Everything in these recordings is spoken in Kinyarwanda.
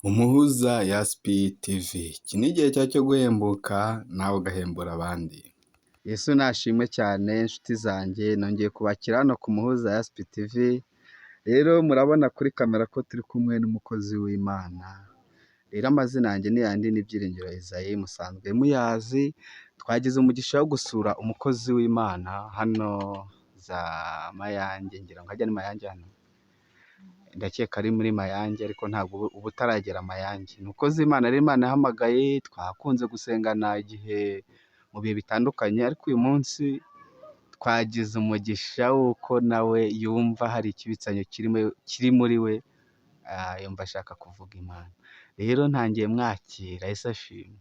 Umuhuza Yaspi TV, iki ni igihe cyawe cyo guhembuka nawe ugahembura abandi. Yesu nashimwe cyane nshuti zanjye, nongeye kubakira hano ku Muhuza Yaspi TV, rero murabona kuri kamera ko turi kumwe n'umukozi w'Imana, rero amazina yanjye ni yandi ni Byiringiro Isaie musanzwe muyazi, twagize umugisha wo gusura umukozi w'Imana hano za Mayange, ngira ngo hajya ni Mayange hano? Ndakeka ari muri Mayange ariko ntabwo uba utaragera Mayange. Ni umukozi w'Imana rero Imana yahamagaye, twakunze gusengana igihe mu bihe bitandukanye, ariko uyu munsi twagize umugisha w'uko nawe yumva hari ikibitsanyo kiri muri we, yumva ashaka kuvuga Imana. Rero ntangiye mwakira, Yesu ashimwe.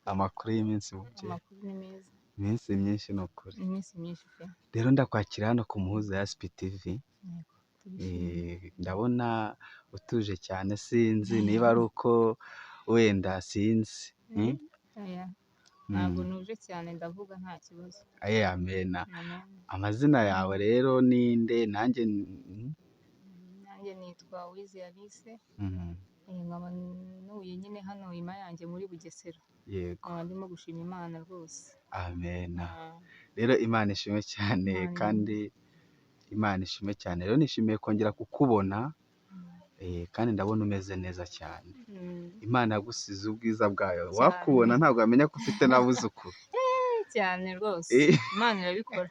Amakuru y'iminsi mubyeyi? Amakuru ni meza. Iminsi myinshi ni ukuri. Iminsi myinshi pe. Rero ndakwakira hano ku Muhuza Yaspi TV. Yego, turishimye. Ndabona utuje cyane, sinzi niba ari uko wenda sinzi. Oya, ntabwo nuje cyane, ndavuga nta kibazo. Amena. Amen. Amazina yawe rero ninde? Nanjye Nanjye nitwa Uwizeye Alice. Nkaba ntuye nyine hano i Mayange muri Bugesera. Yego. Nkaba ndimo gushima Imana rwose. Amena. Rero Imana ishimwe cyane, Amen. kandi Imana ishimwe cyane. Rero nishimiye kongera kukubona, kandi ndabona umeze neza cyane. Imana yagusize ubwiza bwayo. Cyane. Wakubona ntabwo wamenya ko ufite n'abuzukuru. Cyane rwose. Imana irabikora.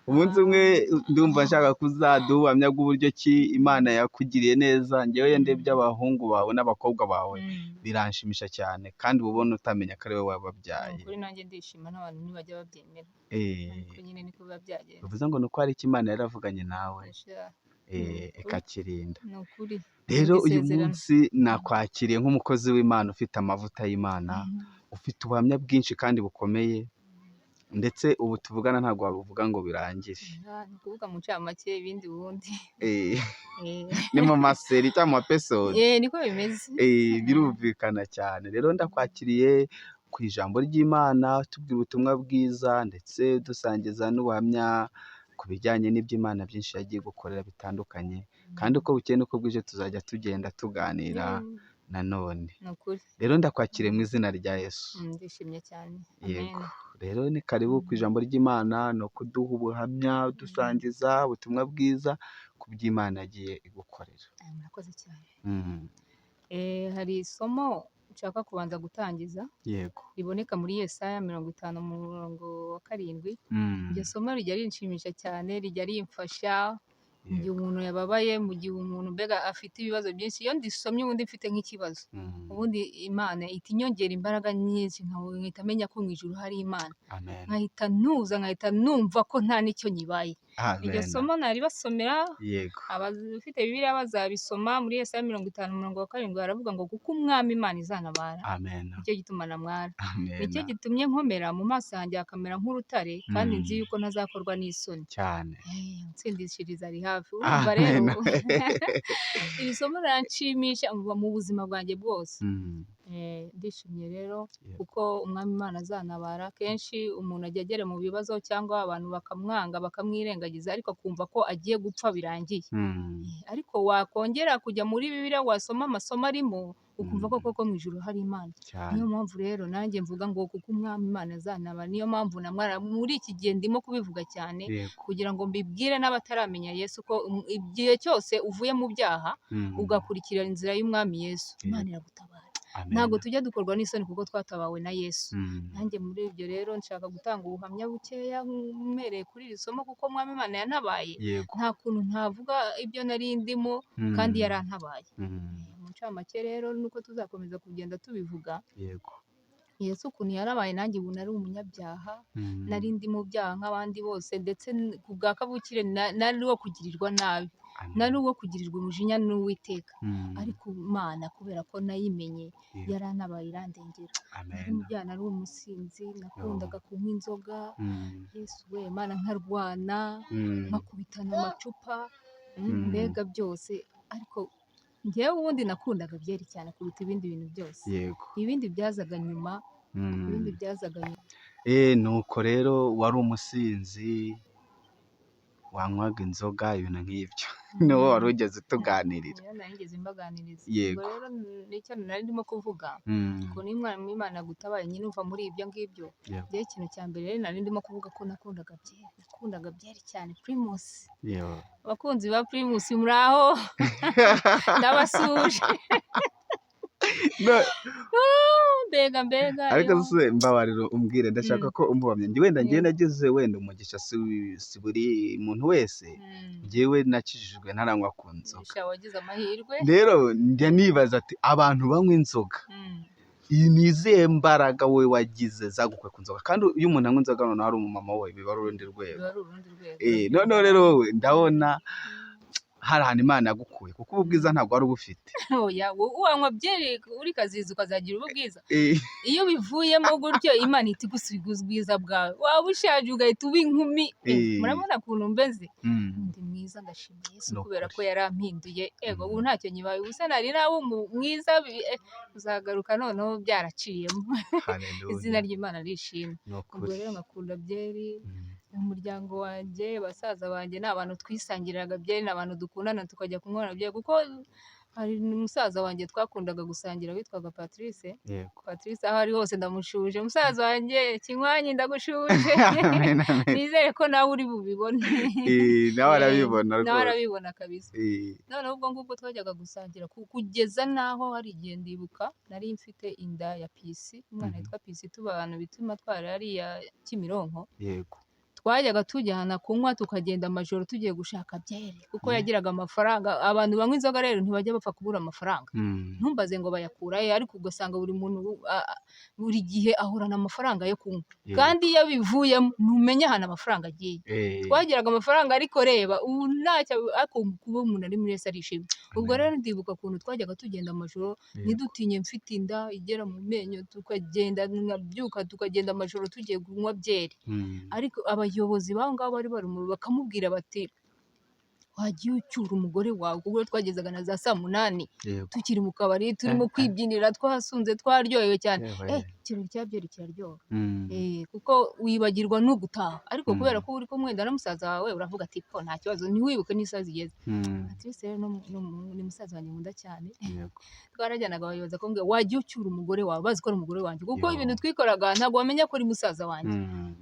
Umunsi umwe ndumva nshaka kuzaduha ubuhamya bw'uburyo ki Imana yakugiriye neza. Njyewe iyo ndebye abahungu bawe n'abakobwa bawe biranshimisha cyane, kandi uba ubona utamenya ko ari wowe wababyaye. Ni ukuri nanjye ndishima, n'abantu ntibajya babyemera. Ariko nyine niko biba byagenze. Bivuze ngo ni uko hari icyo Imana yaravuganye nawe, Sha, ikakirinda. Ni ukuri. Rero uyu Isezerano. munsi nakwakiriye nk'umukozi w'Imana ufite amavuta y'Imana, ufite ubuhamya bwinshi kandi bukomeye, ndetse ubu tuvugana ntabwo wabuvuga ngo birangire. Ni ukuvuga mu ncamake ibindi ubundi. Ni mu maseri cyangwa mu mapesodi. Niko bimeze. Birumvikana cyane. Rero ndakwakiriye ku ijambo ry'Imana, tubwira ubutumwa bwiza ndetse dusangiza n'ubuhamya ku bijyanye n'iby'Imana byinshi yagiye gukorera bitandukanye, kandi uko bukeye n'uko bwije tuzajya tugenda tuganira nanone. Ni ukuri. Rero ndakwakiriye mu izina rya Yesu. Ndishimye cyane. Yego. Amen. Rero ni karibu ku ijambo ry'Imana, ni ukuduha ubuhamya, dusangiza ubutumwa bwiza ku by'Imana yagiye igukorera. Murakoze cyane. Hari isomo nshaka kubanza gutangiza. Yego. Riboneka muri Yesaya 50 umurongo wa 7. Iryo somo rijya rinshimisha cyane, rijya rimfasha mu gihe umuntu yababaye, mu gihe umuntu mbega afite ibibazo byinshi. Iyo ndisomye ubundi mfite nk'ikibazo, ubundi Imana ihita inyongera imbaraga nyinshi, nkahita menya ko mu ijuru hari Imana. Amen. Nkahita ntuza, nkahita numva ko nta n'icyo nyibaye. Amen. Iryo somo naribasomera, Yego. abafite Bibiliya bazabisoma. Muri Yesaya 50 umurongo wa 7 haravuga ngo kuko Umwami Imana izantabara. Amen. Nicyo gituma namwara. Amen. Nicyo gitumye nkomera, mu maso yanjye hakamera nk'urutare, kandi nzi yuko ntazakorwa n'isoni. Cyane. Unsindishiriza ari hafi. Urumva rero, iri somo riranshimisha mu buzima bwanjye bwose. Ndishimye rero kuko Umwami Imana azantabara. Kenshi umuntu ajya agera mu bibazo cyangwa abantu bakamwanga bakamwirengagiza, ariko akumva ko agiye gupfa birangiye. Ariko wakongera kujya muri Bibiliya wasoma amasomo arimo, ukumva ko koko mu ijuru hari Imana. Niyo mpamvu rero nanjye mvuga ngo kuko Umwami Imana azantabara, niyo mpamvu namwara muri iki gihe ndimo kubivuga cyane, kugira ngo mbibwire n'abataramenya Yesu ko igihe cyose uvuye mu byaha ugakurikira inzira y'Umwami Yesu, Imana iragutabara. Amen. Ntabwo tujya dukorwa n'isoni kuko twatabawe na Yesu. Nanjye muri ibyo rero nshaka gutanga ubuhamya bukeya mpereye kuri iri somo, kuko Umwami Imana yantabaye. Yego. Nta kuntu ntavuga ibyo nari ndimo kandi yarantabaye. Mu ncamake rero nuko tuzakomeza kugenda tubivuga. Yego. Yesu ukuntu yarabaye, nanjye ubu nari umunyabyaha, nari ndi mu byaha nk'abandi bose, ndetse ku bwa kavukire nari uwo kugirirwa nabi. Amen. Nari uwo kugirirwa umujinya n'Uwiteka. Ariko Imana kubera ko nayimenye, yarantabaye irandengera. Amen. Nari mu byaha, nari umusinzi, nakundaga kunywa inzoga. Yesu we, Imana nkarwana, nkakubitana amacupa, mbega byose. Ariko njyewe ubundi nakundaga byeri cyane kuruta ibindi bintu byose. Yego. Ibindi byazaga nyuma, ibindi byazaga nyuma. Nuko rero wari umusinzi, Wanywaga inzoga, ibintu nk'ibyo. Niwo wari ugeze utuganirira. Niyo nari ngeze mbaganiriza. Ubwo Yego. rero nicyo nari ndimo kuvuga, ukuntu iyo Umwami Imana agutabaye nyine uva muri ibyo ngibyo. Njyewe ikintu cya mbere rero nari ndimo kuvuga ko nakundaga byeri, nakundaga byeri cyane, Primus. Abakunzi ba Primus muri aho, ndabasuhuje. No, Mbega mbega. Ariko Yo. Se mbabarira umbwire, ndashaka ko umbabamye. Njye wenda njye Yego. nagize wenda umugisha, si buri muntu wese. Njyewe nakijijwe ntaranywa ku nzoga. Sha, wagize amahirwe. Rero njya nibaza ati abantu banywa inzoga, iyi ni izihe mbaraga wowe wagize zagukuye ku nzoga? Kandi iyo umuntu anywa inzoga noneho ari umumama we, biba ari urundi rwego. Biba ari urundi rwego. Noneho rero wowe ndabona hari ahantu Imana yagukuye, kuko ubu bwiza ntabwo wari ubufite. Oya, wanywa byeri uri kazizi ukazagira ubu bwiza. Iyo bivuyemo gutyo, Imana ihita igusubiza ubwiza bwawe, waba ushaje ugahita uba inkumi. Murabona ukuntu mbeze, ndi mwiza, ndashima Yesu Ni kubera ukuri. ko yarampinduye. Ego, ubu ntacyo nyibaye, ubu se nari naba mwiza, uzagaruka noneho byaraciyemo. Hallelujah. Izina ry'Imana rishimwe. Ni Ubwo ukuri. rero nkakunda byeri. Umuryango wanjye, basaza banjye ni abantu twisangiriraga byeri, ni abantu dukundana tukajya kunywa byeri, kuko hari musaza wanjye twakundaga gusangira witwaga Patrice. Patrice aho ari hose ndamushuje, musaza wanjye Kinywanyi ndagushuje. Amen, amen. Nizere ko nawe uri bubibone. Nawe arabibona Nawe rwose. arabibona kabisa. Noneho ubwo ngubwo twajyaga gusangira kugeza n'aho hari igihe ndibuka nari mfite inda ya Pisi, umwana witwa Pisi, tuba ahantu bita Matwari hariya Kimironko. Twajyaga tujyana kunywa, tukagenda amajoro tugiye gushaka byeri, kuko yagiraga amafaranga. Abantu banywa inzoga rero ntibajya bapfa kubura amafaranga. Ntumbaze ngo bayakura he, ariko ugasanga buri muntu buri gihe ahorana amafaranga yo kunywa. Kandi iyo abivuyemo ntumenya ahantu amafaranga agiye. Twagiraga amafaranga, ariko reba ubu ntacyo, ariko kuba umuntu ari muri Yesu arishimye. Ubwo Amen. rero ndibuka ukuntu twajyaga tugenda amajoro, ntidutinye, mfite inda igera mu menyo, tukagenda, nkabyuka tukagenda amajoro tugiye kunywa byeri. Ariko abayobozi b'aho ngaho bari bari bakamubwira bati wagiye ucyura umugore wawe, kuko twagezaga na za saa 8 tukiri mu kabari, turimo kwibyinira, twasunze, twaryohewe cyane. Ikirori cya byeri kiraryoha. Kuko wibagirwa no gutaha, ariko kubera ko uri kumwe na musaza wawe uravuga ati ko nta kibazo, ntiwibuke n'isaha zigeze. Patrice rero ni musaza wanjye nkunda cyane. Twarajyanaga, abayobozi akambwira wagiye ucyura umugore wawe, bazi ko ari umugore wanjye, kuko ibintu twikoraga ntabwo wamenya ko ari musaza wanjye.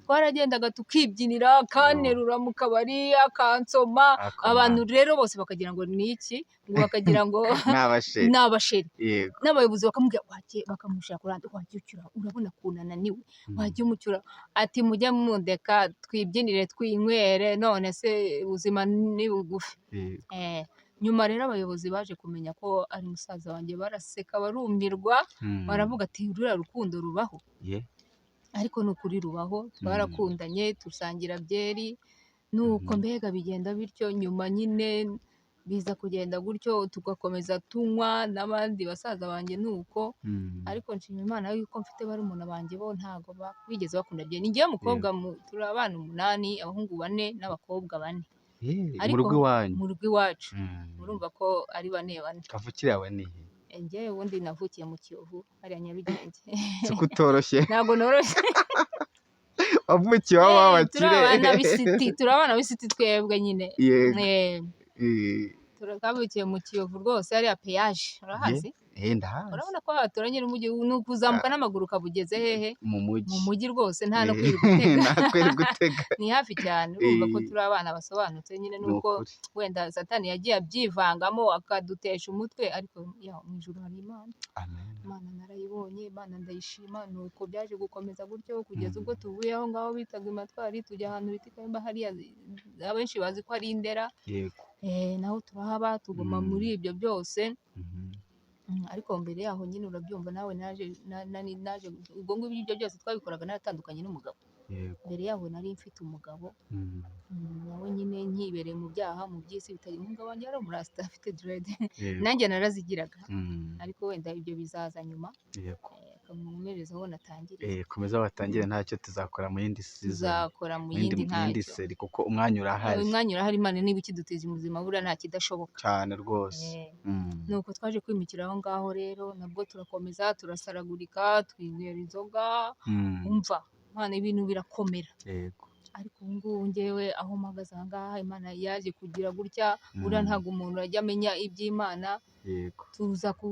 Twaragendaga tukibyinira, akanterura mu kabari, akansoma, abantu rero bose bakagira ngo ni iki, ngo bakagira ngo Ni abasheri. Ni abasheri. N'abayobozi bakamubwira wagiye, bakamushyira ku ruhande, wagiye ucyura, urabona ukuntu ananiwe, wagiye umucyura. Ati mujye mundeka twibyinire twinywere, none se ubuzima ni bugufi. Nyuma rero abayobozi baje kumenya ko ari musaza wanjye, baraseka barumirwa, baravuga ati ruriya rukundo rubaho? Ariko ni ukuri rubaho, twarakundanye, dusangira byeri, nuko mbega bigenda bityo. Nyuma nyine biza kugenda gutyo, tugakomeza tunywa n'abandi basaza banjye nuko. Ariko nshima Imana yuko mfite barumuna banjye, bo ntago bigeze bakunda byeri. Ni njyewe mukobwa, turi abana 8, abahungu 4 n'abakobwa 4. Mu Ariko rugo iwanyu? Mu rugo iwacu. Urumva ko ari bane bane. Kavukire yawe ni he? Njyewe ubundi navukiye mu Kiyovu, hariya Nyarugenge. Siko utoroshye. Ntabwo noroshye. Wavukiye iwabo Turi w'abakire. abana b'isiti, turi abana b'isiti twebwe nyine. Twavukiye mu Kiyovu rwose, hariya peyaje urahazi? Ndahazi. Urabona ko haturanye n'umujyi, ni ukuzamuka n'amaguru ukaba ugeze hehe? Mu mujyi. Mu mujyi rwose, nta no kwirirwa utega. Nta kwirirwa utega. Ni hafi cyane, urumva ko turi abana basobanutse nyine, Ni nuko ukuri. wenda Satani yagiye abyivangamo akadutesha umutwe, ariko ya mu ijuru hari Imana. Amen. Imana narayibonye, Imana ndayishima. Nuko byaje gukomeza gutyo kugeza ubwo tuvuye aho ngaho bitaga i Matwari, tujya ahantu bita i Kayumba, hariya abenshi bazi ko ari i Ndera. Naho turahaba, tuguma muri ibyo byose. Ariko mbere yaho nyine urabyumva nawe, naje naje ubwo ngubwo ibyo byose twabikoraga naratandukanye n'umugabo. Mbere yaho nari mfite umugabo, nawe nyine nkibereye mu byaha, mu by'isi bitari, umugabo wanjye yari umurasita afite dread. Nanjye narazigiraga. Ariko wenda ibyo bizaza nyuma. Nkomereze aho natangiriye. Komeza watangire, ntacyo, tuzakora mu yindi season. Tuzakora mu Mu yindi yindi mu yindi ntacyo. Seri, kuko umwanya urahari. Umwanya urahari, Imana niba ikiduteza ubuzima buriya nta kidashoboka. Cyane rwose. Nuko twaje kwimukira aho ngaho rero, nabwo turakomeza turasaragurika, twinywera inzoga, umva Imana ibintu birakomera. Ariko ubu ngubu njyewe aho mpagaze aha ngaha, Imana yaje kugira gutya, buriya Mm. ntabwo umuntu ajya amenya iby'Imana. Tuza ku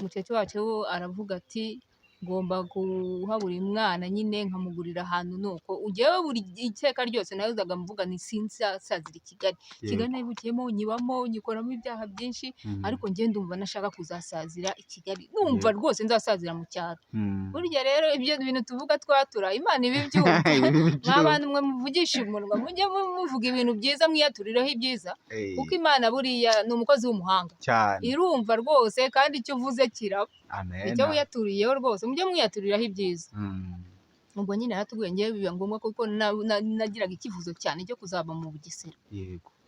mukecuru wacu aravuga ati ngomba guha buri mwana nyine nkamugurira ahantu. Nuko njyewe buri iteka ryose nahozaga mvuga nti sinzasazira i Kigali. Kigali nayivukiyemo, nyibamo, nyikoramo ibyaha byinshi, ariko njye ndumva nashaka kuzasazira i Kigali, numva rwose nzasazira mu cyaro. Burya rero ibyo bintu tuvuga twatura, Imana iba ibyumva. Mwa bantu mwe muvugisha umunwa, mujye muvuga ibintu byiza, mwiyaturireho ibyiza, kuko Imana buriya ni umukozi w'umuhanga, cyane, irumva rwose, kandi icyo uvuze kiraba. Amen. Icyo wiyaturiyeho rwose mujye mwiyaturiraho ibyiza. Ubwo nyine yaratubwiye, ngewe biba ngombwa kuko nagiraga icyifuzo cyane cyo kuzaba mu Bugesera.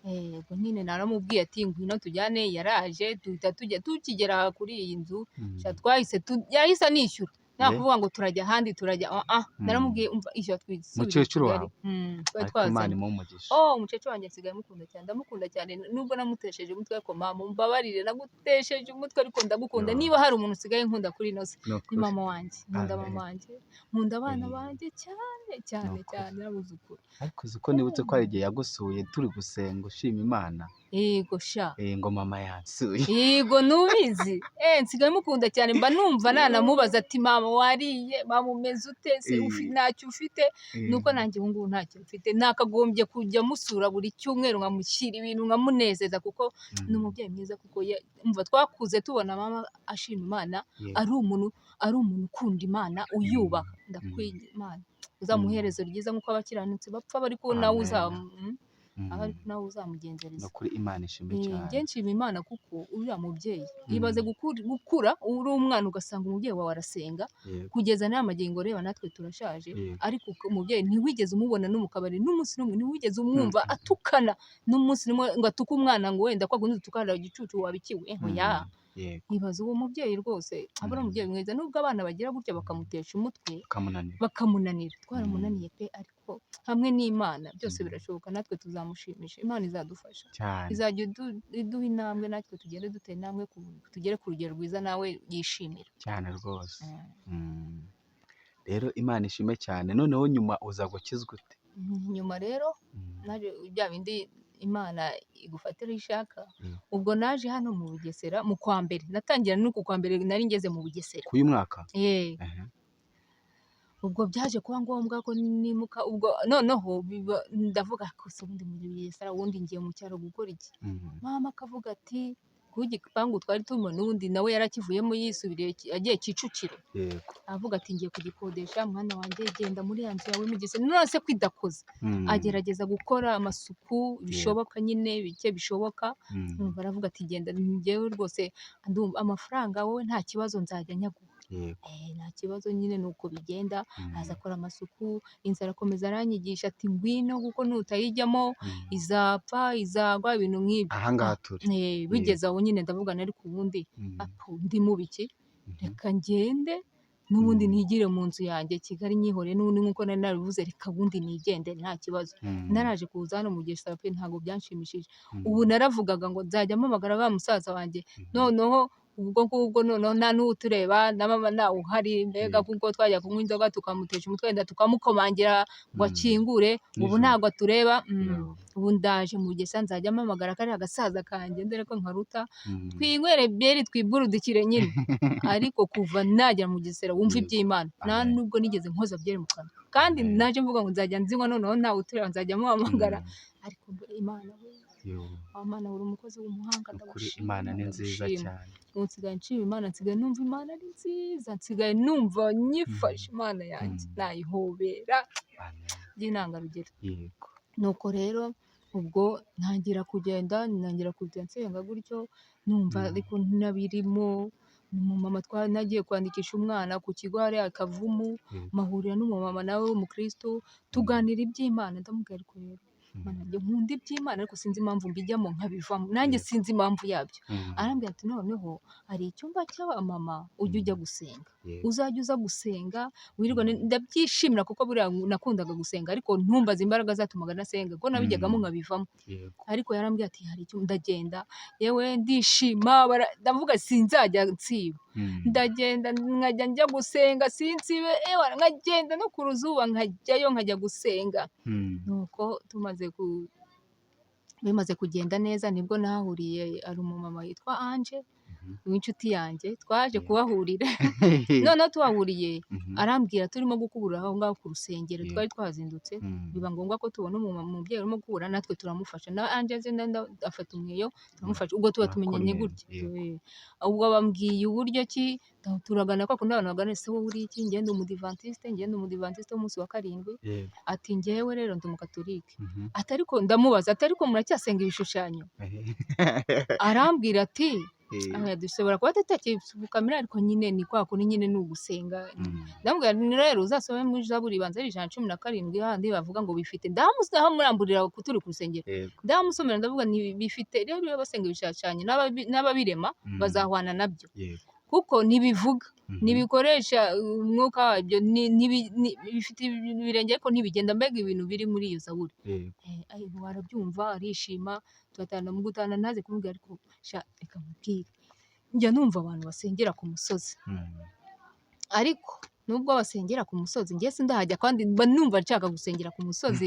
Ubwo nyine naramubwiye ati ngwino tujyane, yaraje duhita tujya. Tukigera kuri iyi nzu, twahise yahise anishyura, nta kuvuga ngo turajya ahandi, turajya naramubwiye umva ishyura twisubire i Mukecuru Kigali. wawe? Twari Ariko Imana twazanye. imuhe umugisha. Oh, umukecuru wanjye nsigaye mukunda cyane, ndamukunda cyane, nubwo namutesheje umutwe, ariko mama umbabarire nagutesheje umutwe, ariko ndagukunda. Yo. Niba hari umuntu usigaye nkunda kuri ino si, Ni ni ukuri. mama wanjye. Nkunda Amen. mama wanjye, nkunda abana banjye cyane cyane Ni ukuri. cyane, n'abuzukuru. Ariko uzi ko nibutse ko hari igihe yagusuye turi gusenga ushima Imana? Yego sha. Ngo mama yansuye. Yego, nubizi, nsigaye mukunda cyane, mba numva nanamubaza ati mama wariye, mama umeze ute se, ntacyo ufite? Nuko nanjye ubu ngubu ntacyo mfite, nakagombye kujya musura buri cyumweru nkamushyira ibintu nkamunezeza, kuko ni umubyeyi mwiza, kuko umva twakuze tubona mama ashima Imana, ari umuntu ukunda Imana, uyubaha. Ndakwiga Imana uzamuha iherezo ryiza, nk'uko abakiranutsi bapfa bari ko nawe Amen. aba ariko nawe uzamugenzereza. Ni ukuri Imana ishimwe cyane. Njye nshima Imana kuko uriya mubyeyi, ibaze gukura uri umwana ugasanga umubyeyi wawe arasenga kugeza n'aya magingo, reba natwe turashaje, ariko umubyeyi ntiwigeze umubona no mu kabari n'umunsi n'umwe, ntiwigeze umwumva atukana n'umunsi n'umwe, ngo atuke umwana ngo wenda kwa kundi dutukana igicucu wabikiwe, oya. Ibaze uwo mubyeyi rwose, aba ari umubyeyi mwiza, nubwo abana bagira gutya bakamutesha umutwe, bakamunanira, bakamunanira, twaramunaniye pe, ariko hamwe n'Imana byose birashoboka, natwe tuzamushimisha, Imana izadufasha, cyane, izajya iduha intambwe, natwe tugende dutera intambwe tugere ku rugero rwiza nawe yishimira. Cyane rwose. Rero Imana ishimwe cyane. Noneho nyuma uza gukizwa ute? Nyuma rero naje bya bindi Imana igufatira iyo ishaka. Ubwo naje hano mu Bugesera mu kwa mbere, natangira n'uku kwa mbere nari ngeze mu Bugesera. K'uyu mwaka? Eh. Ubwo byaje kuba ngombwa ko nimuka, ubwo noneho ndavuga ko se ubundi muri Bugesera, ubundi ngiye mu cyaro gukora iki? Mama akavuga ati ku gipangu twari turimo n'ubundi nawe yarakivuyemo yisubiriye agiye Kicukiro. Avuga ati ngiye kugikodesha, mwana wanjye genda muri ya nzu yawe mu Bugesera, none se kwidakoza. Agerageza gukora amasuku bishoboka nyine, bike bishoboka. Numva aravuga ati genda, njyewe rwose ndumva amafaranga wowe nta kibazo nzajya nyaguha. Nta kibazo nyine, nuko bigenda. Aza akora amasuku, inzara akomeza aranyigisha ati ngwino kuko nutayijyamo izapfa, izagwa, ibintu nk'ibyo. Aha ngaha turi. Bigeze aho nyine ndavuga ariko ubundi apo ndi mu biki, reka ngende n'ubundi nigire mu nzu yanjye Kigali nyihore n'ubundi nk'uko nari narabivuze, reka ubundi nigendere nta kibazo. Naraje kuza hano mu Bugesera pe, ntabwo byanshimishije. Ubu naravugaga ngo nzajya mpamagara wa musaza wanjye, noneho ubwo ngubwo noneho nta n'utureba na mama ntawe uhari, mbega kuko twajya kunywa inzoga tukamutesha umutwe, wenda tukamukomangira ngo akingure, ubu Nijoro. ntabwo atureba. Ubu ndaje mu Bugesera nzajya mpamagara kariya gasaza kanjye dore ko nkaruta, twinywere byeri twiburudikire nyine. Ariko kuva nagera mu Bugesera wumva iby'Imana, nta nubwo nigeze nkoza byeri mu kanwa, kandi naje mvuga ngo nzajya nzinywa noneho ntawe utureba nzajya muhamagara, ariko Imana we, wa Mana uri umukozi w'umuhanga, Ni ukuri ndagushima, Imana ni nziza ndagushima. cyane. Ubu nsigaye nshima Imana, nsigaye numva Imana ari nziza, nsigaye numva nyifashe Imana yanjye, nayihobera Amen. by'intangarugero. Nuko rero ubwo ntangira kugenda, ntangira kujya nsenga gutyo, numva ariko ntabirimo. Umumama nagiye kwandikisha umwana ku kigo hariya Kavumu, mpahurira n'umumama nawe w'umukristo, tuganira iby'Imana, ndamubwira ariko rero Mana njye nkunda iby'Imana ariko sinzi impamvu mbijyamo nkabivamo, nanjye sinzi impamvu yabyo. Arambwira ati noneho hari icyumba cy'abamama ujya ujya gusenga, uzajya uza gusenga wirirwa, ndabyishimira kuko buriya nakundaga gusenga, ariko ntumbaze imbaraga zatumaga nasenga kuko nabijyagamo nkabivamo. Ariko yarambwiye ati hari icyumba, ndagenda yewe ndishima, ndavuga sinzajya nsiba. Ndagenda nkajya njya gusenga sinsibe, ewana nkagenda no ku ruzuba nkajyayo nkajya gusenga. Nuko tumaze ku bimaze kugenda neza nibwo nahahuriye, hari umumama witwa Ange w'inshuti yanjye, twaje kuhahurira. Noneho tuhahuriye arambwira, turimo gukubura aho ngaho ku rusengero, twari twazindutse, biba ngombwa ko tubona umubyeyi urimo gukubura, natwe turamufasha. Na Ange aje afata umweyo turamufasha, ubwo tuba Murakora tumenyanye umweyo, gutya. yego. Ubwo bambwiye uburyo ki turagana kwa kundi abantu bagana, ese wowe uri iki? Njye ndi umudivantiste, njye ndi umudivantiste w'umunsi wa karindwi. Ati njyewe rero ndi umukatolike. Ati ariko ndamubaza, ati ariko muracyasenga ibishushanyo? Arambwira ati dushobora kuba tutakipfukamira ariko nyine ni kwa kundi nyine ni ugusenga. Ndamubwira nti rero uzasome muri Zaburi ibanza ari 117, hahandi bavuga ngo bifite, ndahamuramburira turi ku rusengero, ndahamusomera, ndavuga nti bifite rero iyo basenga ibishushanyo n'ababirema bazahwana nabyo, kuko ntibivuga, ntibikoresha umwuka wabyo, bifite ibirenge ariko ntibigenda, mbega ibintu biri muri iyo zaburi. Arabyumva arishima, turatahana. Mu gutahana ntaze kumubwira, ariko sha reka nkubwire, njya numva abantu basengera ku musozi, ariko nubwo basengera ku musozi njye sindahajya, kandi mba numva nshaka gusengera ku musozi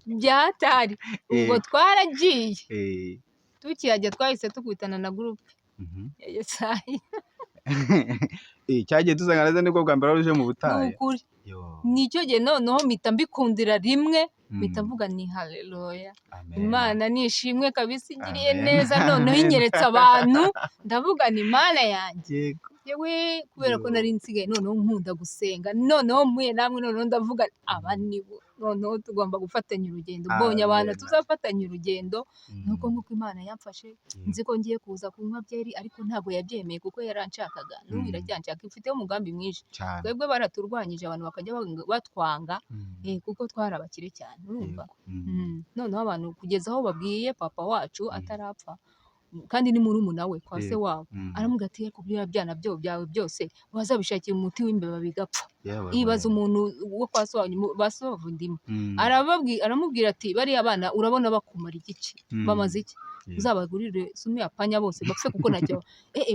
byatari. Ubwo twaragiye, tukihajya twahise tukubitana na groupe ya Yesaya. Cyagiye dusanga neza, nibwo bwa mbere wari uje mu Ni butayu. ukuri. Yo. Nicyo gihe noneho mpita mbikundira rimwe, mpita mvuga ni haleluya, Amen. Imana nishimwe kabisa, igiriye Amen. neza, noneho Amen. inyeretse abantu, ndavuga ni Mana yanjye. Yewe, kubera ko Yo. nari nsigaye noneho nkunda gusenga, noneho mpuye namwe, noneho ndavuga aba nibo, noneho tugomba gufatanya urugendo, mbonye abantu Amen. tuzafatanya urugendo. Nuko nk'uko Imana yamfashe, nzi ko ngiye kuza kunywa byeri, ariko ntabwo yabyemeye kuko yaranshakaga, n'ubu iracyanshaka, ifiteho umugambi mwinshi. Twebwe baraturwanyije, abantu bakajya batwanga, kuko twari abakire cyane, urumva. Noneho abantu kugeza aho babwiye papa wacu atarapfa, kandi ni murumuna we kwa se wabo, aramubwira ati ariko biriya byana byo byawe byose wazabishakira umuti w'imbeba bigapfa. Yewe Ibaza we. umuntu wo kwa se wanyu, ba se bavandimwe, aramubwira ati bariya bana urabona bakumara igice, bamaze iki? Uzabagurire sumu ya panya bose bapfe kuko ntacyo.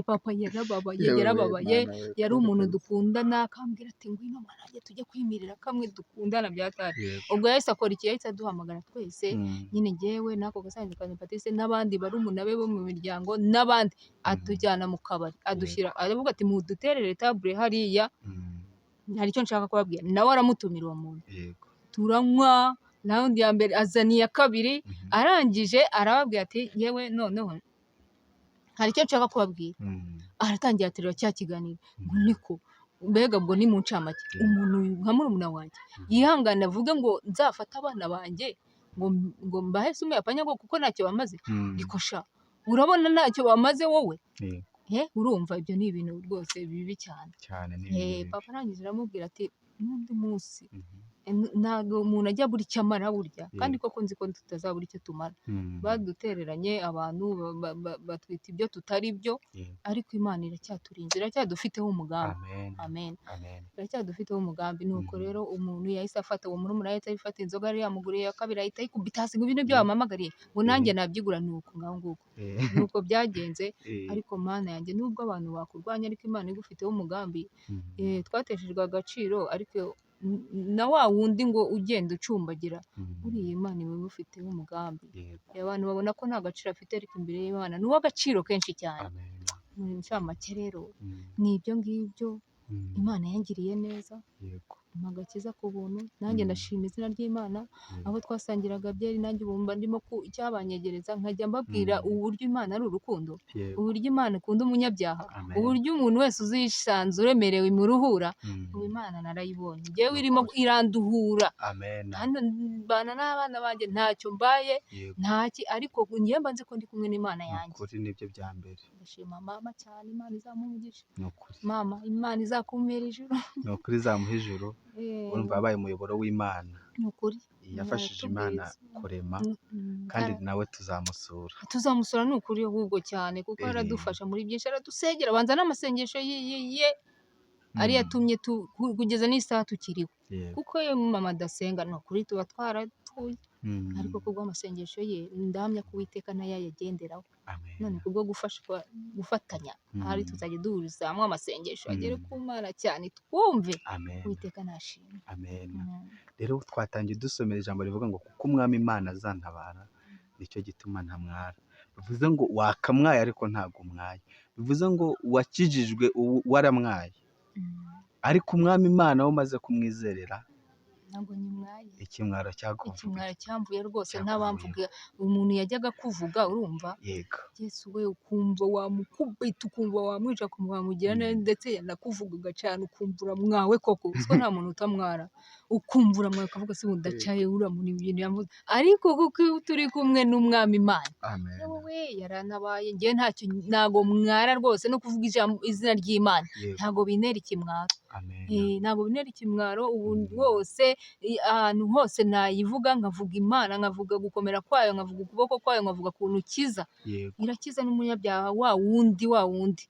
Papa yarababaye, Yewe we, yarababaye, Mana we, yari umuntu kabisa. dukundana, akambwira ati ngwino mwana wanjye tujye kwimirira kamwe dukundana byatari. Ubwo yahise akora iki? Yahise aduhamagara twese, nyine njyewe n'ako gasanzwe ka Patrice n'abandi barumuna be bo mu miryango n'abandi, atujyana mu kabari, adushyira, aravuga ati muduterere table hariya, hari icyo nshaka kubabwira. Nawe aramutumira uwo muntu, turanywa round ya mbere, azana iya kabiri, arangije arababwira ati yewe noneho hari icyo nshaka kubabwira. Aratangira aterura cya kiganiro ngo niko mbega, ubwo ni mu ncamake, umuntu nka murumuna wanjye yihangane avuge ngo nzafate abana banjye ngo mbahe sumu ya panya ngo kuko ntacyo bamaze. Niko sha, urabona ntacyo bamaze wowe? Urumva ibyo ni ibintu rwose bibi cyane. Cyane, ni ibintu bibi. Papa arangije aramubwira ati n'undi munsi ntabwo umuntu ajya abura icyo amara burya, kandi koko nzi ko tutazabura icyo tumara. Badutereranye abantu batwita ibyo tutari byo, ariko Imana iracyaturinze, iracyadufiteho umugambi. Amen. Amen. Amen. Iracyadufiteho umugambi. Nuko rero umuntu yahise afata, uwo murumuna yahise afata inzoga yari yamuguriye ya kabiri, ahita ayikubita hasi ngo ibi nibyo bampamagariye, ngo nanjye nabyigura. Nuko ngaho nguko nuko byagenze. Ariko Mana yanjye, nubwo abantu bakurwanya ariko Imana igufiteho umugambi. Twateshejwe agaciro, ariko na wa wundi ngo ugenda ucumbagira, buriya Imana iba igufiteho umugambi. Abantu babona ko nta gaciro afite, ariko imbere y'Imana ni uw'agaciro kenshi cyane. Amen. Mu ncamake rero ni ibyo ngibyo. Imana yangiriye neza, impa agakiza ku buntu, nanjye ndashima izina ry'Imana. Abo twasangiraga byeri, nanjye ubu mba ndimo icyabanyegereza nkajya mbabwira uburyo Imana ari urukundo, uburyo Imana ikunda umunyabyaha, Amen. uburyo umuntu wese uzisanze uremerewe imuruhura. Ubu Imana narayibonye, njyewe irimo iranduhura. Amen. Hano mbana n'abana banjye ntacyo mbaye, ntaki, ariko njyewe mba nzi ko ndi kumwe n'Imana Ni yanjye. ukuri, nibyo bya mbere. Ndashima mama cyane, Imana izamuha umugisha. Ni ukuri. Mama, Imana izakumpera ijuru. Ni ukuri, izamuha ijuru. Urumva yabaye umuyoboro w'Imana. Ni ukuri. Yafashije Imana Yatubwiye. kurema, kandi nawe tuzamusura. Tuzamusura, ni ukuri ahubwo cyane, kuko aradufasha muri byinshi, aradusengera, abanza n'amasengesho ye ariyo atumye kugeza n'isaha tukiriho. Kuko iyo mama adasenga, ni ukuri tuba twarapfuye. Ariko kubw'amasengesho ye ndahamya ko Uwiteka nayo yayagenderaho. None kubwo gufashwa gufatanya, ahari tuzajya duhuriza hamwe amasengesho agere ku Mana cyane twumve. Amen. Uwiteka nashimwe. Amen. Rero twatangiye dusomera ijambo rivuga ngo kuko umwami Imana azantabara nicyo gituma ntamwara. Bivuze ngo wakamwaye ariko ntabwo umwaye. Bivuze ngo wakijijwe ubu waramwaye. Ariko umwami Imana we umaze kumwizerera Ntabwo nyimwaye. Ikimwaro cyakuvuye. Ikimwaro cyamvuye rwose, Cyakuvuye. ntabamvuga umuntu yajyaga kuvuga urumva. Yego. Yesu we, ukumva wamukubita, ukumva wamwica, ukumva wamugira nabi, ndetse yanakuvugaga cyane ukumva uramwawe koko. Siko nta muntu utamwara. Ukumva uramwawe ukavuga se udacaye uriya muntu ibintu yavuze. Ariko kuko turi kumwe n'umwami Imana. Amen. Yewe yaranabaye, njye ntacyo ntago mwara rwose, no kuvuga ijambo izina ry'Imana. Yego. Ntago bintera ikimwaro. Amen. Ntago bintera ikimwaro ubu rwose ahantu hose nayivuga nkavuga Imana, nkavuga gukomera kwayo, nkavuga ukuboko kwayo, nkavuga ukuntu ikiza. Yego. Irakiza n'umunyabyaha wa wundi wa wundi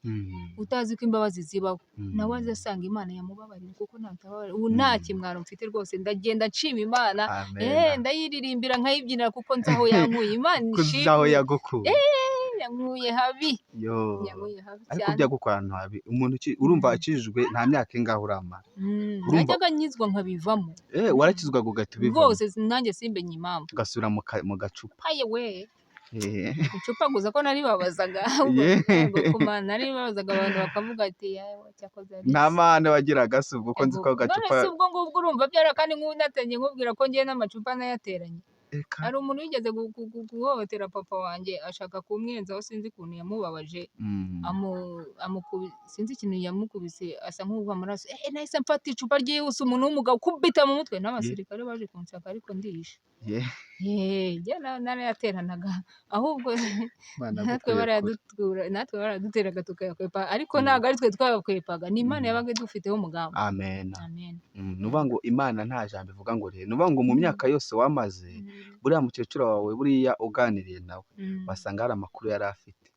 utazi ko imbabazi zibaho. Nawe azasanga Imana yamubabarira kuko ntatababara. Ubu nta kimwaro mfite rwose, ndagenda nshima Imana. Amen. Ndayiririmbira nkayibyinira kuko nzi aho yankuye. Imana Kuzi aho ishimwe. yagukuye. Yankuye habi. Yo. Yankuye habi Ariko cyane. byagukora ahantu habi. Umuntu urumva akijijwe nta myaka ingahe uramara. Urumva Najyaga nkizwa nkabivamo. Warakizwaga ugahita ubivamo. Rwose nanjye simbenye impamvu. Ugasubira mu gacupa. Aye we. Icupa gusa ko naribabazaga. Ubwo kumana naribabazaga abantu bakavuga ati yawe cyakoze ari Nta mahane wagiraga se ubwo ko nzi ko None agacupa. se ubwo ngubwo urumva byara kandi nk'unatenye nkubwira ko ngiye n'amacupa nayateranye. Eka. Hari umuntu wigeze guhohotera papa wanjye ashaka kumwenzaho, sinzi ukuntu yamubabaje. Sinzi ikintu yamukubise asa nk'uva amaraso. Nahise mfata icupa ryihuse umuntu w'umugabo kubita mu mutwe n'abasirikare baje kunshaka ariko ndihisha. Njye narayateranaga ahubwo Imana natwe yagukuye kure. Natwe baraduteraga tukayakwepa ariko ntabwo ari twe twabakwepaga, ni Imana yabaga idufiteho umugambi. Amen. Amen. Ni ukuvuga ngo Imana nta jambo ivuga ngo rero, ni ukuvuga ngo mu myaka yose wamaze buriya mukecuru wawe buriya uganiriye nawe wasanga hari amakuru yari afite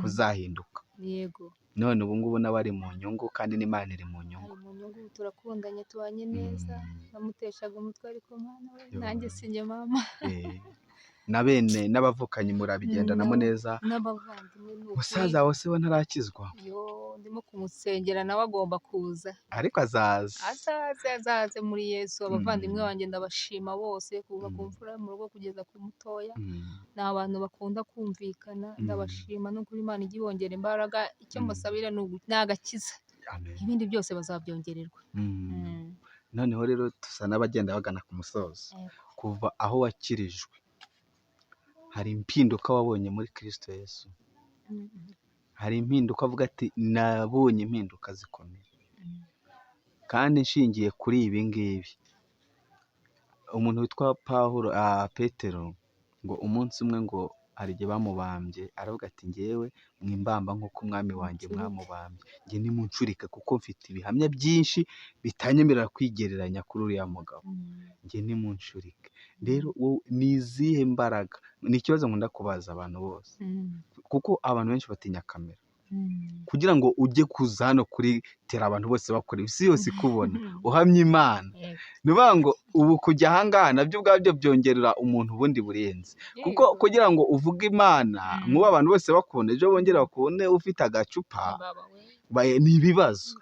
kuzahinduka. Yego. None ubu ngubu nawe ari mu nyungu kandi n'Imana iri mu nyungu. Ari mu nyungu, turakundanye tubanye neza. Namuteshaga umutwe ariko mwana we nanjye sinjye mama. Na bene n'abavukanyi murabigendanamo neza. N'abavandimwe ni ukuri. Musaza wawe se we ntarakizwa? Yo, ndimo kumusengera nawe agomba kuza. Ariko azaza. Azaze, azaze muri Yesu. Abavandimwe banjye ndabashima bose kuva ku mfura mu rugo kugeza ku mutoya. Ni abantu bakunda kumvikana, ndabashima no kuri Imana ijye ibongera imbaraga. Icyo mbasabira ni agakiza. Amen. Ibindi byose bazabyongererwa. Noneho rero dusa n'abagenda bagana ku musozo. Yego. Kuva aho wakirijwe hari impinduka wabonye muri Kristo Yesu? Hari impinduka avuga ati nabonye impinduka zikomeye. Kandi nshingiye kuri ibi ngibi. Umuntu witwa Pawulo, Petero ngo umunsi umwe ngo hari igihe bamubambye aravuga ati njyewe mwimbamba nk'uko umwami wanjye Muncurike. mwamubambye, njye nimuncurike kuko mfite ibihamya byinshi bitanyemerera kwigereranya kuri uriya mugabo, njye nimuncurike. Rero wowe ni izihe mbaraga? Ni ikibazo nkunda kubaza abantu bose kuko abantu benshi batinya kamera. Kugira ngo ujye kuza hano kuri tera abantu bose bakora isi yose ikubona uhamya Imana. Ni ukuvuga ngo ubu kujya aha ngaha nabyo ubwabyo byongerera umuntu ubundi burenze. Kuko kugira ngo uvuge Imana nk'ubu abantu bose bakubona ejo bongere bakubone ufite agacupa ni ibibazo.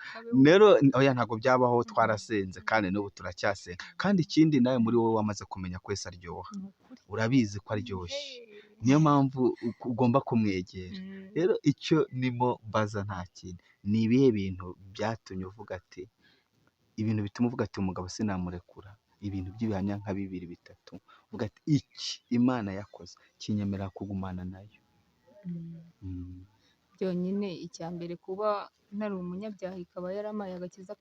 Rero oya ntabwo byabaho, twarasenze kandi n'ubu turacyasenga. Kandi ikindi nawe muri wowe wamaze kumenya ko Yesu aryoha. Urabizi ko aryoshye. Niyo mpamvu ugomba kumwegera. Rero icyo nimo mbaza nta kindi, ni ibihe bintu byatumye uvuga ati ibintu bituma uvuga ati umugabo sinamurekura, ibintu by'ibihamya nka bibiri bitatu, uvuga ati iki Imana yakoze kinyemerera kugumana nayo. Byonyine icya mbere kuba nari umunyabyaha ikaba yarampaye agakiza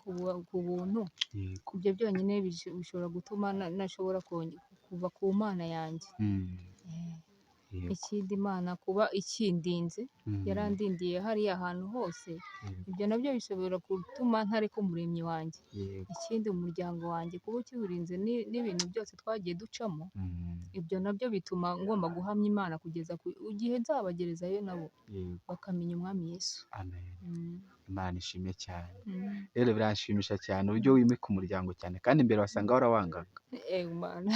ku buntu, ibyo byonyine bishobora gutuma ntashobora kuva ku Mana yanjye. Ikindi Imana kuba ikindinze, yarandindiye hariya hantu hose, ibyo nabyo bishobora gutuma ntareka umuremyi wanjye. Ikindi umuryango wanjye kuba ukiwurinze n'ibintu byose twagiye ducamo, ibyo nabyo bituma ngomba guhamya Imana kugeza ku gihe nzabagerezayo nabo bakamenya Umwami Yesu. Amen. Imana ishimwe cyane. Rero biranshimisha cyane uburyo wimika umuryango cyane kandi mbere wasanga warawangaga. Mana.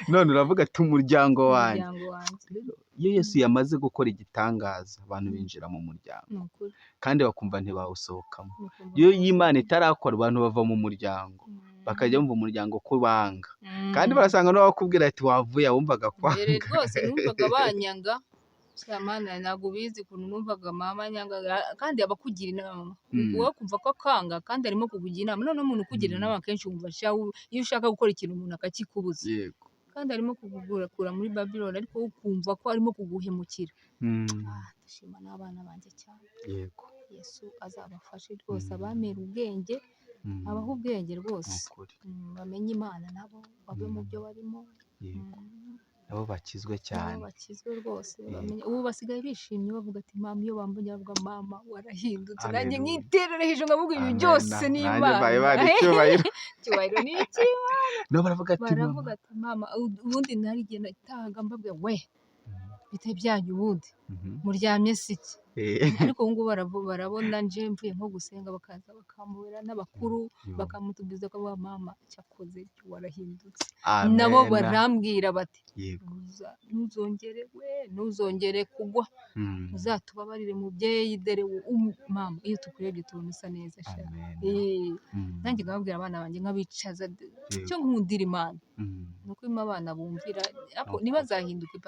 None uravuga ati umuryango wanjye. Umuryango wanjye. Rero iyo Yesu yamaze gukora igitangaza, abantu binjira mu muryango Ni ukuri. kandi bakumva ntibawusohokamo. Bakumva Iyo Imana itarakora, abantu bava mu muryango, bakajya bumva umuryango ko banga, kandi barasanga n'uwakubwira ati wavuye, wumvaga kwanga. Mbere rwose numvaga banyanga. Sha Mana, ntabwo ubizi ukuntu numvaga mama anyanga, kandi aba akugira inama. Wowe kumva ko akanga kandi arimo kukugira inama. Noneho umuntu ukugira inama akenshi wumva sha, iyo ushaka gukora ikintu umuntu akakikubuza. Kandi arimo kugukura muri Babylon, ariko wowe ukumva ko arimo kuguhemukira. Ah, ndashima n'abana banjye cyane. Yesu azabafashe rwose, abamera ubwenge, abahe ubwenge rwose. Ni ukuri. Bamenye Imana nabo, bave mu byo barimo. Nabo bakizwe Nabo cyane. bakizwe rwose, bamenye. Ubu basigaye bishimye bavuga ati mama, iyo bambonye bavuga mama warahindutse, nanjye Haleluya. nkiterera hejuru nkavuga ibi Amen. byose ni Nanjye Imana. mbaye Imana icyubahiro. Icyubahiro ni icy'Imana. Nabo baravuga ati mama. Baravuga ati mama, ubundi nari igihe natahaga mbabwira we bite byanyu ubundi muryamye siki? Ariko ubu ngubu barabona nje mvuye nko gusenga, bakaza bakamubera n'abakuru, bakamutubwiza ko mama cyakoze warahindutse. Amen. Nabo barambwira bati ntuzongere we, ntuzongere kugwa, uzatubabarire mubyeyi, dore mama iyo tukurebye tubona usa neza sha. Amen. Nanjye nkababwira abana banjye nkabicaza, icyo nkundira Imana ni uko irimo abana bumvira, ariko ntibazahinduke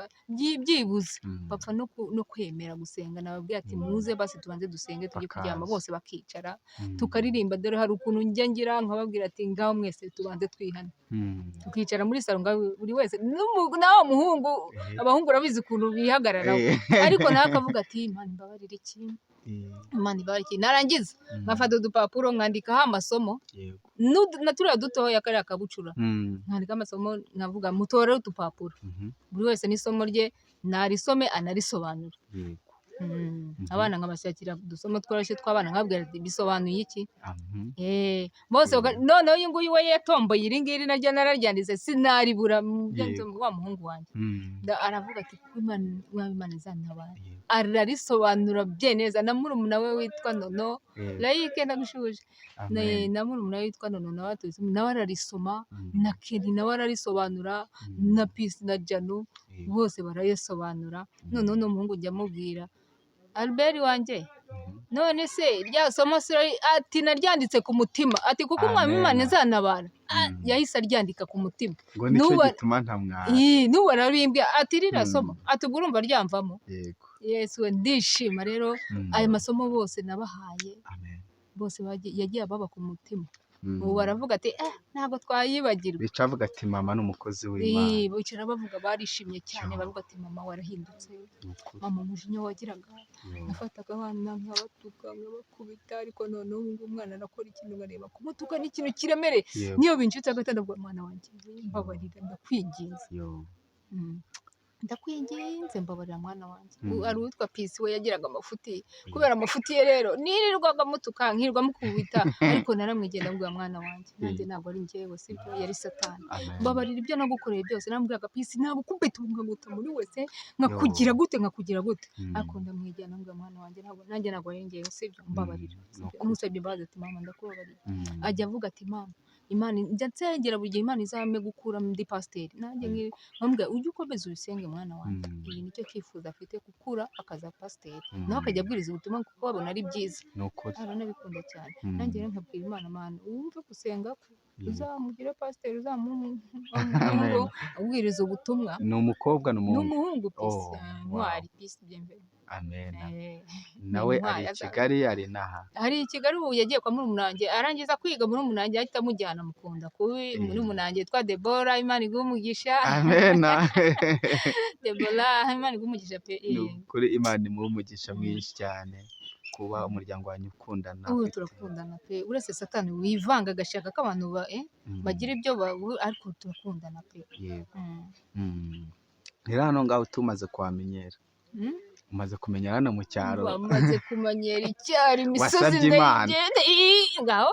byibuze bapfa no kwemera gusenga. Nababwira ati muze basi tubanze dusenge tujye kuryama, Bakaza. bose bakicara tukaririmba. Dore hari ukuntu njya ngira nkababwira ati ngaho mwese tubanze twihane, tukicara muri salo, ngaho buri wese na wa muhungu, abahungu urabizi ukuntu bihagararaho, ariko nawe akavuga ati Imana imbabarire iki, Imana imbabarire iki, narangiza nkafata udupapuro nkandikaho amasomo, na turiya dutoya kariya kabucura, nkandika amasomo nkavuga mutore udupapuro, buri wese n'isomo rye narisome anarisobanura. Abana nkabashakira udusomo tworoshye tw'abana, nkababwira ati bisobanuye iki? Bose noneho uyu nguyu we yatomboye iri ngiri naryo nararyanditse sinaribura, wa muhungu wanjye. Aravuga ati kuko Imana, Imana izantabara. Ararisobanura bye neza. Na murumuna we witwa Nono, Layike ndagushuje. Amen. Na murumuna we witwa Nono nawe atuye, nawe ararisoma, na Kenny nawe ararisobanura, na Peace na Janu, bose barayisobanura. Noneho n'umuhungu njya amubwira Albert wanjye, none se rya somo ati naryanditse ku mutima, ati kuko Umwami Amen. Imana izantabara. Yahise aryandika ku mutima. Ngo nicyo gituma ntamwara. N'ubu ararimbwira ati ririya somo, ati ubwo urumva ryamvamo. Yesu we, ndishima rero aya masomo bose nabahaye, Amen. bose yagiye ababa ku mutima. Ubu baravuga ati ntabwo twayibagirwa. Bica avuga ati mama ni umukozi w'Imana. Bicara bavuga barishimye cyane, bavuga ati mama warahindutse, Ni ukuri. mama umujinya wagiraga, nafataga abana nkabatuka nkabakubita, ariko noneho ubu ngubu umwana arakora ikintu nkareba kumutuka ni ikintu kiremereye. Niyo binshitse hagati ndavuga mwana wanjye mbabarira ndakwinginze. Ndakwinginze mbabarira mwana wanjye. Hari uwitwa Peace we yagiraga amafuti, kubera amafuti ye rero nirirwaga mutuka nkirirwa mukubita, ariko naramwegera ndamubwira mwana wanjye nanjye ntabwo ari njyewe, sibyo yari Satani. Amen. Mbabarira ibyo nagukoreye byose. Namubwiraga Peace nagukubita ubu nkaguta muri wese nkakugira gute nkakugira gute, ariko ndamwegera ndamubwira mwana wanjye ntabwo nanjye ntabwo ari njyewe, sibyo mbabarira. Sibyo? Musabye imbabazi ati mama ndakubabariye. Ajya avuga ati mama Imana njya nsengera buri gihe Imana izampe gukura ndi pasiteri, nanjye nkamubwira ujye ukomeza ubisenge mwana wanjye. Iyi nicyo cyifuzo afite, gukura akaza pasiteri, nawe akajya abwiriza ubutumwa kuko abona ari byiza. Ni ukuri. Aranabikunda cyane. Nanjye rero nkabwira Imana, Mana wumve gusenga kwe, uzamugire pasiteri, uzamuhe umuhungu ubwiriza ubutumwa. Ni umukobwa ni Ni umuhungu? umuhungu Peace, Oh, wow. Ntwari Peace Bienvenue. Amen. Ni Nawe ari intwari i azaza. Kigali ari inaha? Ari i Kigali, ubu yagiye kwa murumuna wanjye, arangiza kwiga murumuna wanjye ahita amujyana, amukunda kubi murumuna wanjye yitwa Debora, Imana iguhe umugisha. Amen. Debora, Imana iguhe umugisha pe. Ni ukuri Imana imuhe umugisha mwinshi cyane kuba umuryango wanyu ukundana. Ubu turakundana pe, uretse Satani wivanga agashaka ko abantu bagira ibyo ariko turakundana pe. Rero hano ngaho tumaze kuhamenyera. Umaze kumenya hano mu cyaro. Bamaze kumenyera icyaro, imisozi Wasabye Imana. ndayigenda.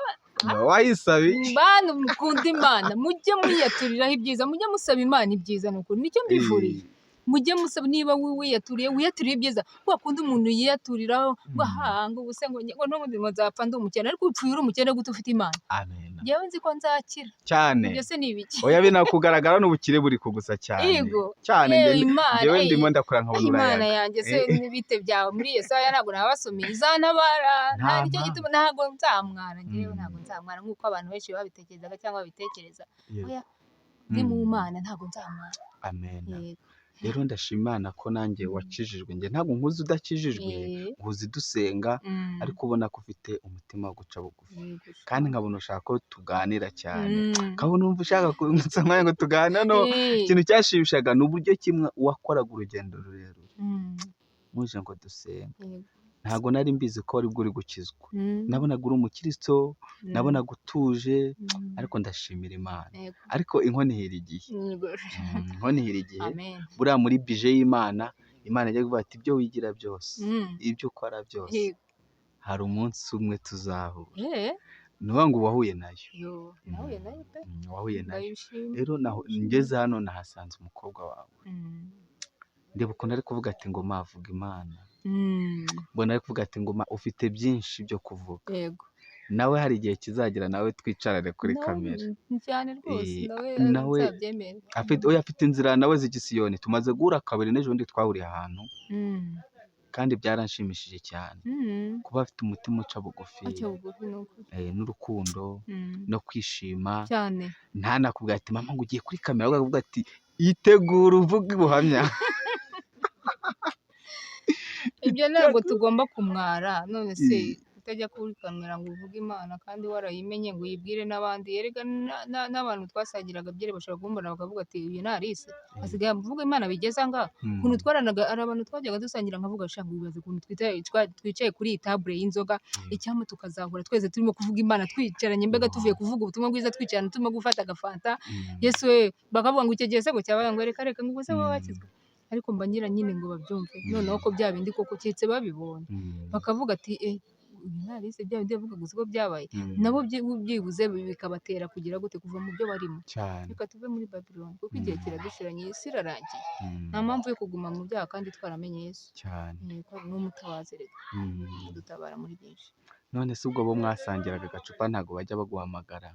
Ngaho Wayisaba iki? Bantu mukunda Imana, mujye mwiyaturiraho ibyiza, mujye musaba Imana ibyiza, ni ukuri nicyo mbifuriye. Mujye musaba, niba wiyaturiye, wiyaturiye ibyiza. Kwa kundi umuntu yiyaturiraho ngo aha ngo ubuse ngo ngo n'ubundi ngo nzapfa ndi umukene, ariko upfuye uri umukene gute ufite Imana? Amen. Njyewe nzi ko nzakira. Cyane. Ibyo se ni ibiki? Oya, binakugaragara n'ubukire buri kugusa cyane. Yego. Cyane. Yewe Imana, Njyewe ndimo ndakora nkabona Imana urayaga. yanjye se, n'ibite byawe muri Yesaya ntabwo nabasomeye, izantabara. Nta Nta nicyo mpamvu. gituma ntabwo nzamwara njyewe, ntabwo nzamwara nk'uko abantu benshi babitekerezaga cyangwa babitekereza. Oya, ndi mu Mana, ntabwo nzamwara. Amen. Yego. Rero ndashima Imana ko nanjye wakijijwe. Njye ntabwo nkuzi udakijijwe, nkuzi dusenga, ariko ubona ko ufite umutima wo guca bugufi, kandi nkabona ushaka ko tuganira cyane, nkabona wumva ushaka kunsoma ngo tuganire. No ikintu cyashimishaga ni uburyo kimwe wakoraga urugendo rurerure muje ngo dusenge. Ntabwo nari mbizi ko wari bwo uri gukizwa. Nabonaga uri umukristo, nabonaga utuje, ariko ndashimira Imana. Ariko inkono ihira igihe. Inkono ihira igihe. Amen. Buriya muri bije y'Imana, Imana ijya kuvuga ati ibyo wigira byose, ibyo ukora byose, hari umunsi umwe tuzahura. Ni ukuvuga ngo wahuye nayo. Yo, nahuye nayo pe. Wahuye nayo. Ndabishima. Rero ngeze hano nahasanze umukobwa wawe. Ndeba ukuntu ari kuvuga ati ngo mavuga Imana. Mbona ari kuvuga ati ngo ma ufite byinshi byo kuvuga. Nawe hari igihe kizagera nawe twicarane kuri kamera. Cyane rwose, nawe Nawe nzabyemere. Afite, oya, afite inzira nawe z'igisiyoni. Tumaze guhura kabiri, n'ejo bundi twahuriye ahantu, kandi byaranshimishije cyane kuba afite umutima uca bugufi, Aca bugufi ni ukuri. N'urukundo no kwishima. Cyane. Ntanakubwira ati mama ngo ugiye kuri kamera, ahubwo akavuga ati itegura uvuge ubuhamya. Ibyo ntabwo tugomba kumwara. None se utajya kuri kamera ngo uvuge Imana kandi warayimenye, ngo uyibwire n'abandi? Erega n'abantu twasangiraga byeri bashobora kumbona bakavuga ati uyu ni Alice, asigaye avuga Imana bigeze aha ngaha. Ukuntu twaranaga, hari abantu twajyaga dusangira nkavuga sha ngo wibaze ukuntu twicaye kuri iyi tabure y'inzoga, icyampa tukazahura twese turimo kuvuga Imana twicaranye, mbega tuvuye kuvuga ubutumwa bwiza twicaranye turimo gufata agafanta. Yesu we, bakavuga ngo icyo gihe se ngo cyabaye, ngo reka reka, ngo ubwo se baba bakizwa. Ariko mba ngira nyine ngo babyumve noneho ko bya bindi koko keretse babibonye, bakavuga ati uyu ni Alice, bya bindi yavugaga uzi ko byabaye. Nabo byibuze bikabatera kugira gute, kuva mu byo barimo. Reka tuve muri Babylon kuko igihe kiradushiranye, isi irarangiye. Nta mpamvu yo kuguma mu byaha kandi twaramenye Yesu. Ko ni umutabazi reka, adutabara muri byinshi. None se ubwo bo mwasangiraga agacupa ntabwo bajya baguhamagara?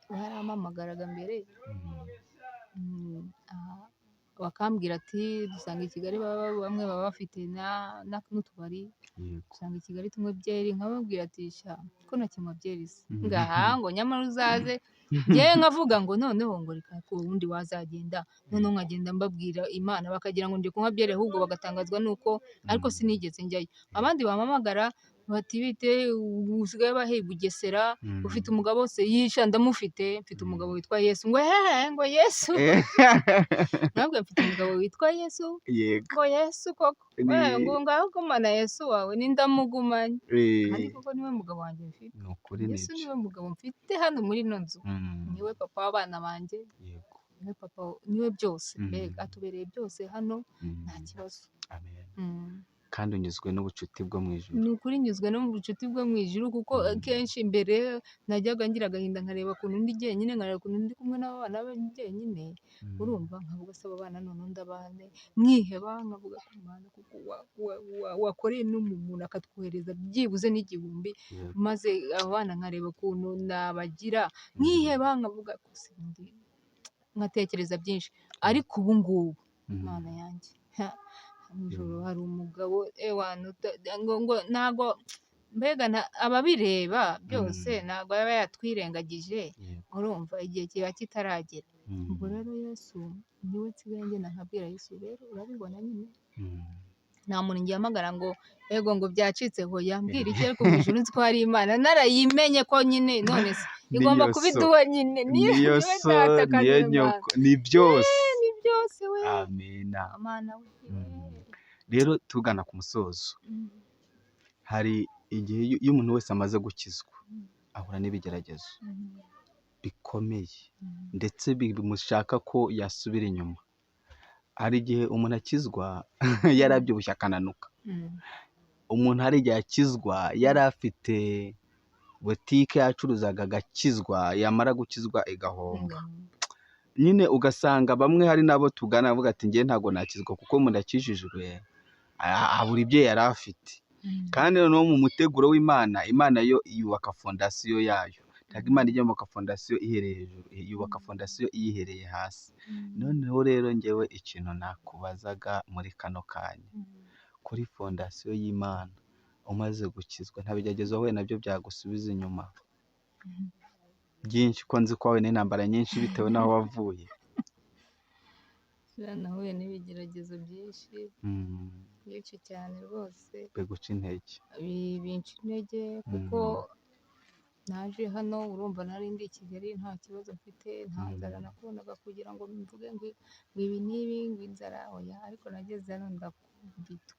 Barampamagaraga mbere. Bakambwira ati dusanga i Kigali bamwe baba bafite n'utubari, dusanga i Kigali tunywe byeri, nkababwira ati sha ko ntakinywa byeri se, ngaha ngo nyamara uzaze. Njyewe nkavuga ngo noneho ngo reka ko ubundi wazagenda, noneho nkagenda mbabwira Imana bakagira ngo ndi kunywa byeri, ahubwo bagatangazwa nuko, ariko sinigeze njyayo. Abandi bampamagara bati bite usigaye bahe Bugesera, ufite umugabo se? Yisha ndamufite, mfite umugabo witwa Yesu. Ngo hehe, ngo Yesu? Nabwo mfite umugabo witwa Yesu. Ngo Yesu koko? Ngo ngaho gumana Yesu wawe, nindamugumanye. Kandi koko niwe mugabo wanjye mfite. Ni ukuri. Yesu nibyo. niwe mugabo mfite hano muri ino nzu. Niwe papa w'abana banjye. Niwe papa, niwe byose. Mbega atubereye byose hano, nta kibazo. Amen. Kandi unyuzwe n'ubucuti bwo mu ijuru. Ni ukuri nyuzwe no mu bucuti bwo mu ijuru, kuko kenshi mbere najyaga ngira agahinda nkareba ukuntu ndi jyenyine, nkareba ukuntu ndi kumwe n'abana be jyenyine, urumva nkavuga se aba bana noneho ndabane, nkiheba nkavuga ko Mana kuko wakoreye n'umuntu akatwohereza byibuze n'igihumbi, maze aba bana nkareba ukuntu nabagira, nkiheba nkavuga ko se ndi, nkatekereza byinshi. Ariko ubu ngubu Mana yanjye, mu ijuru hari umugabo ewana ngo ngo ntago mbega ababireba byose ntago aba yatwirengagije, urumva igihe kiba kitaragera. Ubwo rero Yesu niwe nsigaye ngenda nkabwira Yesu, rero urabibona nyine. Nta muntu ngihamagara ngo ego ngo byacitse, hoya mbwira iki, ariko mu ijuru nzi ko hari Imana, narayimenye ko nyine none se igomba Niyo so. kubiduha nyine, niyo Niyo niwe so, data kandi niyo niwe Mana. nyoko, ni byose. Ni byose we. Amina. Amana we. Rero tugana ku musozo, hari igihe iyo umuntu wese amaze gukizwa ahura n'ibigeragezo bikomeye, ndetse bimushaka ko yasubira inyuma. Hari igihe umuntu akizwa yarabyibushye akananuka. Umuntu hari igihe akizwa yari afite butike yacuruzaga agakizwa, yamara gukizwa igahomba. Nyine ugasanga bamwe, hari n'abo tugana bavuga ati njye ntabwo nakizwa kuko umuntu akijijwe abura ibyo yari afite. Kandi noneho mu muteguro w'Imana, Imana yo yubaka fondasiyo yayo. Ntabwo Imana ijya yubaka fondasiyo ihereye hejuru, yubaka fondasiyo iyihereye hasi. Noneho rero ngewe ikintu nakubazaga muri kano kanya, kuri fondasiyo y'Imana umaze gukizwa, nta bigeragezo wahuye nabyo byagusubiza inyuma byinshi, ko nzi ko wahuye n'intambara nyinshi bitewe n'aho wavuye? Nahuye n'ibigeragezo byinshi, byinshi cyane rwose, biguca intege. Binca intege kuko naje hano urumva nari ndi i Kigali nta kibazo mfite, nta nzara nakundaga kugira ngo mvuge ngo ibi n'ibi, ngo inzara oya, ariko nageze hano ndakubitwa,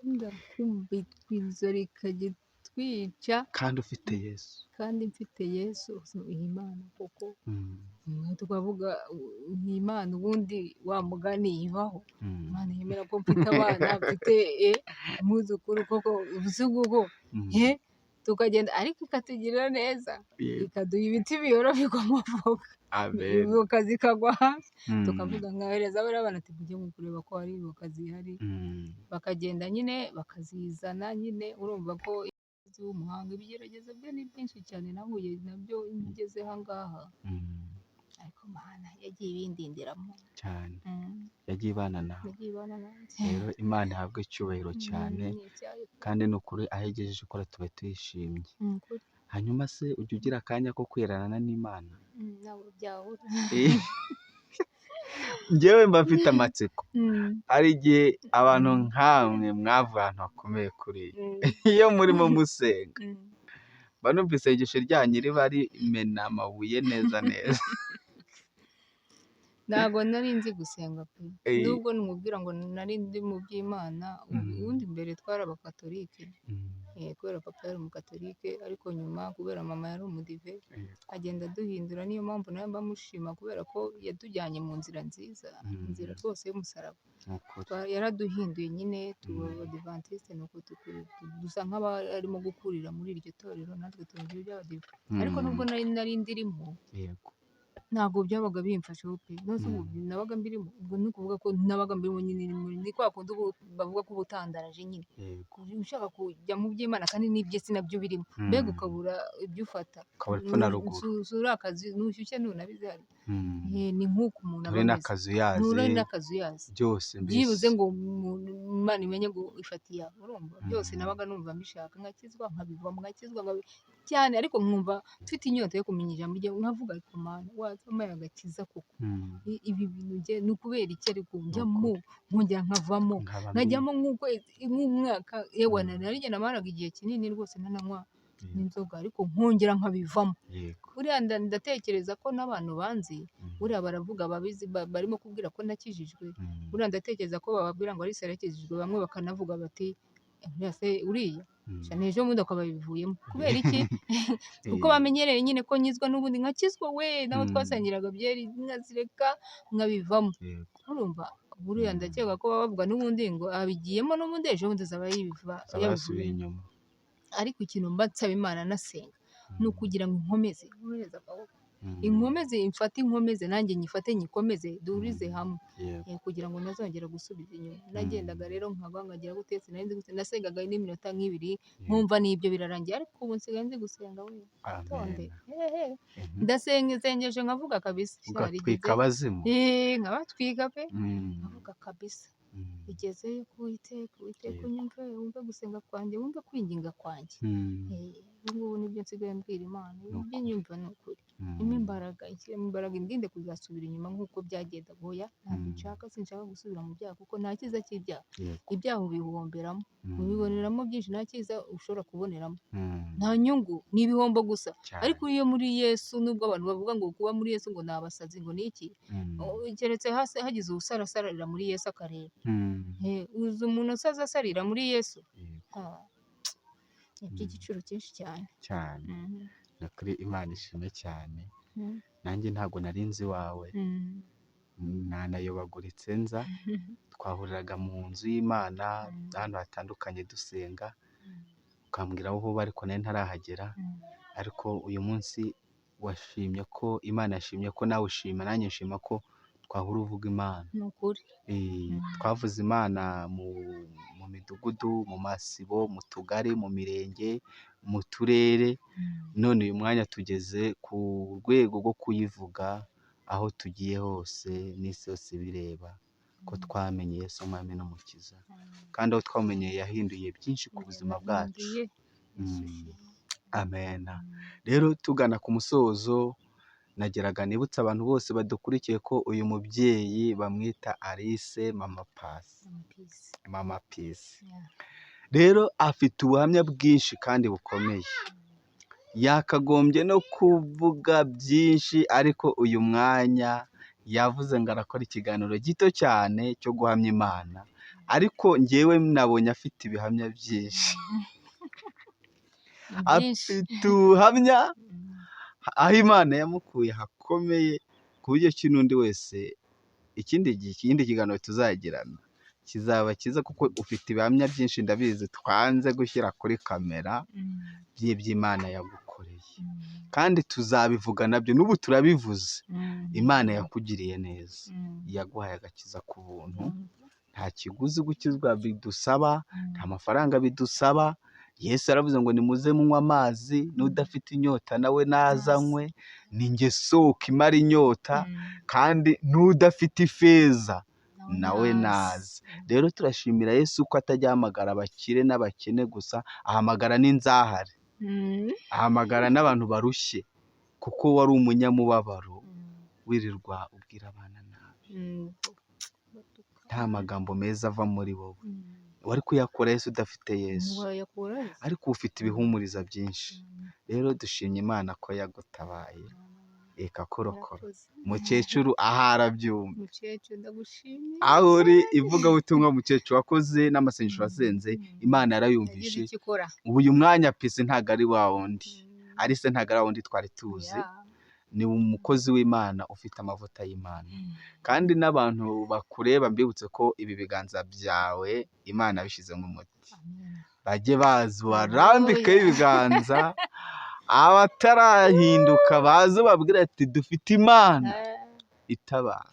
ndakubitwa inzara ikajya itwica. Kandi ufite Yesu. Kandi mfite Yesu, iyi Imana koko tukavuga ni Imana, ubundi wa mugani ibaho. Imana yemera ko mfite abana, mfite umwuzukuru koko, ubusugugu, tukagenda ariko ikatugirira neza, ikaduha ibiti biyorobikwa amavoka, ivoka zikagwa hasi, tukavuga nkahereza bariya bana ati mujye kureba ko hari ivoka zihari, bakagenda nyine bakazizana nyine, urumva ko w'umuhanga ibigeragezo byo ni byinshi cyane nahuye nabyo ngeze aha ngaha, ariko Imana yagiye ibindindiramo cyane, yagiye ibana nawe. Yagiye ibana nanjye. Rero Imana ihabwe icyubahiro cyane, kandi ni ukuri aho igejeje ikora tuba tuyishimye. Hanyuma se ujya ugira akanya ko kwihererana n'Imana? Ntabwo byabura. Njyewe mba mfite amatsiko, hari igihe abantu nkamwe mwavuye ahantu hakomeye kuriya, iyo murimo musenga mba numva isengesho ryanyu riba rimena amabuye neza neza. Ntabwo nari nzi gusenga pe, nubwo numubwira ngo nari ndi mu by'Imana, ubundi mbere twari abakatolike, kubera papa yari umukatolike, ariko nyuma kubera mama yari umudive agenda aduhindura, niyo mpamvu nawe mba mushima kubera ko yatujyanye mu nzira nziza, inzira rwose y'umusaraba, yaraduhinduye nyine tuba abadivantisite, nuko dusa nk'abarimo gukurira muri iryo torero, natwe tuba iby'abadive, ariko nubwo nari ndirimo ntabwo byabaga bimfasheho pe, nabaga mbirimo, ubwo ni ukuvuga ko nabaga mbirimo nyine, ni kwa kundi bavuga ko uba utandaraje nyine, ushaka kujya mu by'Imana kandi n'iby'isi nabyo birimo, mbega ukabura ibyo ufata, ukabura epfo na ruguru, uri ntushyushye ntunabizari, ni nk'uko umuntu aba ameze, nturi n'akazuyazi byose byibuze ngo Imana imenye ngo ifatiye aho, urumva byose nabaga numva mbishaka, nkakizwa nkabivamo, nkakizwa cyane, ariko nkumva mfite inyota yo kumenya ijambo rye, nkavuga ariko Mana wampaye agakiza koko, ibi bintu ni ukubera iki ariko njyamo nkongera nkavamo, nkajyamo nk'ukwezi nk'umwaka, yewe nari namaraga igihe kinini rwose ntananywa n'inzoga, ariko nkongera nkabivamo. Buriya ndatekereza ko n'abantu banzi, buriya baravuga babizi, barimo kubwira ko nakijijwe, buriya ndatekereza ko bababwira ngo Alice yarakijijwe, bamwe bakanavuga bati uriya ejo bundi akaba yabivuyemo, kubera iki? Kuko bamenyereye nyine ko nkizwa n'ubundi nkakizwa we, nabo twasangiraga byeri nkazireka nkabivamo, urumva buriya ndakeka ko baba bavuga n'ubundi ngo abigiyemo n'ubundi ejo bundi azaba yabivuyemo. Ariko ikintu mba nsaba Imana nasenga ni ukugira ngo inkomeze, nkomereze amaboko, inkomeze imfate, inkomeze nanjye nyifate nyikomeze, duhurize hamwe kugira ngo ntazongera gusubiza inyuma. Nagendaga rero nkaba nkagira gute, sinari nzi gusenga, nasengaga n'iminota nk'ibiri nkumva n'ibyo birarangiye, ariko ubu nsigaye nzi gusenga we, tonde ndasenga isengesho nkavuga kabisa, ugatwika abazimu, nkabatwika pe, nkavuga kabisa igezeyo ku Uwiteka, Uwiteka unyumve, wumve gusenga kwanjye, wumve kwinginga kwanjye. Ubu ngubu nibyo nsigaye mbwira Imana, ibyo nyumva ni ukuri, impa imbaraga, inshyiremo imbaraga, indinde kuzasubira inyuma nk'uko byagenda. Oya ntabwo nshaka, sinshaka gusubira mu byaha kuko nta cyiza cy'ibyaha, ibyaha ubihomberamo, ubiboneramo byinshi, nta cyiza ushobora kuboneramo, nta nyungu, ni ibihombo gusa. Ariko iyo muri Yesu, nubwo abantu bavuga ngo kuba muri Yesu ngo ni abasazi ngo ni iki, keretse hagize usarasarira muri Yesu akareba, uzi umuntu usaza asarira muri Yesu, ni iby'igiciro cyinshi cyane cyane. Ni ukuri Imana ishimwe cyane, nanjye ntabwo nari nzi iwawe, nanayobaguritse nza, twahuriraga mu nzu y'Imana ahantu hatandukanye dusenga, ukambwira aho uba ariko nari ntarahagera, ariko uyu munsi washimye ko Imana yashimye ko nawe ushima, nanjye nshima ko twahura uvuga Imana. Ni ukuri. Twavuze Imana mu midugudu, mu masibo, mu tugari, mu mirenge, mu turere, none uyu mwanya tugeze ku rwego rwo kuyivuga aho tugiye hose n'isi yose ibireba ko twamenye Yesu Umwami n'Umukiza, kandi aho twamenye yahinduye byinshi ku buzima bwacu. Yahinduye. Yesu ashimwe. Amen. Rero tugana ku musozo, nageraga nibutsa abantu bose badukurikiye ko uyu mubyeyi bamwita Alice Mama Pasi, Mama Peace. Mama Peace. Yeah. Rero afite ubuhamya bwinshi kandi bukomeye, yakagombye no kuvuga byinshi, ariko uyu mwanya yavuze ngo arakora ikiganiro gito cyane cyo guhamya Imana, ariko njyewe nabonye afite ibihamya byinshi. Ni byinshi. Afite ubuhamya aho Imana yamukuye hakomeye, ku buryo ki n'undi wese ikindi gihe ikindi kiganiro tuzagirana kizaba cyiza, kuko ufite ibihamya byinshi ndabizi twanze gushyira kuri kamera by'iby'Imana yagukoreye, kandi tuzabivuga nabyo n'ubu turabivuze. Imana yakugiriye neza, yaguhaye agakiza ku buntu, nta kiguzi gukizwa bidusaba, nta mafaranga bidusaba. Yesu yaravuze ngo nimuze munywe amazi, n'udafite inyota nawe nazanywe, ni njye soko imara inyota, kandi n'udafite ifeza nawe naze. Rero turashimira Yesu ko atajya ahamagara abakire n'abakene gusa, ahamagara n'inzahare, ahamagara n'abantu barushye, kuko wari umunyamubabaro wirirwa ubwira abana nabi, nta magambo meza ava muri wowe, wari kuyakura Yesu udafite Yesu, Wayakura he? ariko ufite ibihumuriza byinshi. Rero dushimye Imana ko yagutabaye ikakurokora. Murakoze. Mukecuru aho arabyumva, Mukecuru ndagushimiye aho uri cyane. ivugabutumwa mukecuru wakoze n'amasengesho wasenze, Imana yarayumvishe. Yagize icyo ikora. Ubu uyu mwanya Pisi ntabwo ari wa wundi, Alice ntabwo ari wa wundi twari tuzi, ni umukozi w'Imana ufite amavuta y'Imana. Kandi n'abantu bakureba mbibutse ko ibi biganza byawe Imana yabishyizemo umuti, Amen. bajye baza barambikeho Haleluya. ibiganza, abatarahinduka baze babwire ati dufite Imana itabara.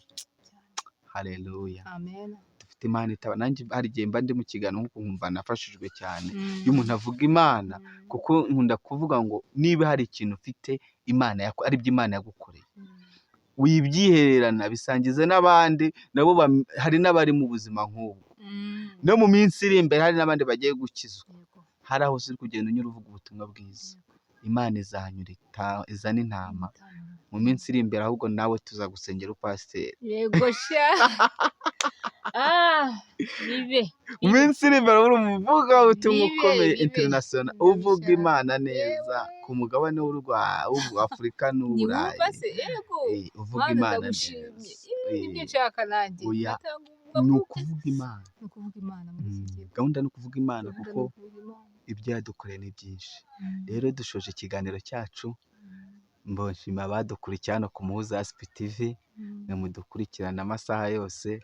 Haleluya. Amen. Dufite Imana itabara. Nanjye hari igihe mba ndi mu kiganiro nkuko nkumva nafashijwe cyane iyo umuntu avuga Imana, kuko nkunda kuvuga ngo niba hari ikintu ufite Imana ari byo Imana yagukoreye, wibyihererana bisangize n'abandi, nabo hari n'abari mu buzima nk'ubwo, no mu minsi iri imbere hari n'abandi bagiye gukizwa. Hari aho uri kugenda unyura uvuga ubutumwa bwiza, Imana izanyura izana intama mu minsi iri imbere, ahubwo nawe tuzagusengera upasiteri. Yego sha. Ah, bibe. Mu minsi iri imbere uri umuvugabutumwa ukomeye Bibe. international, uvuga Ndabishaka. Imana neza ku mugabane w'Afurika n'Uburayi. Ntiwumva se? Yego. Uvuga Mana Imana ndagushimye. neza. Nibyo nshaka nanjye. Oya, Natanga ni ubuvuga. ukuvuga Imana. Ni ukuvuga Imana muri iki gihe. Gahunda ni ukuvuga Imana, Gahunda kuko ni ukuvuga Imana. ibyo yadukoreye ni byinshi. Rero dushoje ikiganiro cyacu, mbashima abadukurikiye hano ku Muhuza Yasipi TV, mwe mudukurikirana amasaha yose,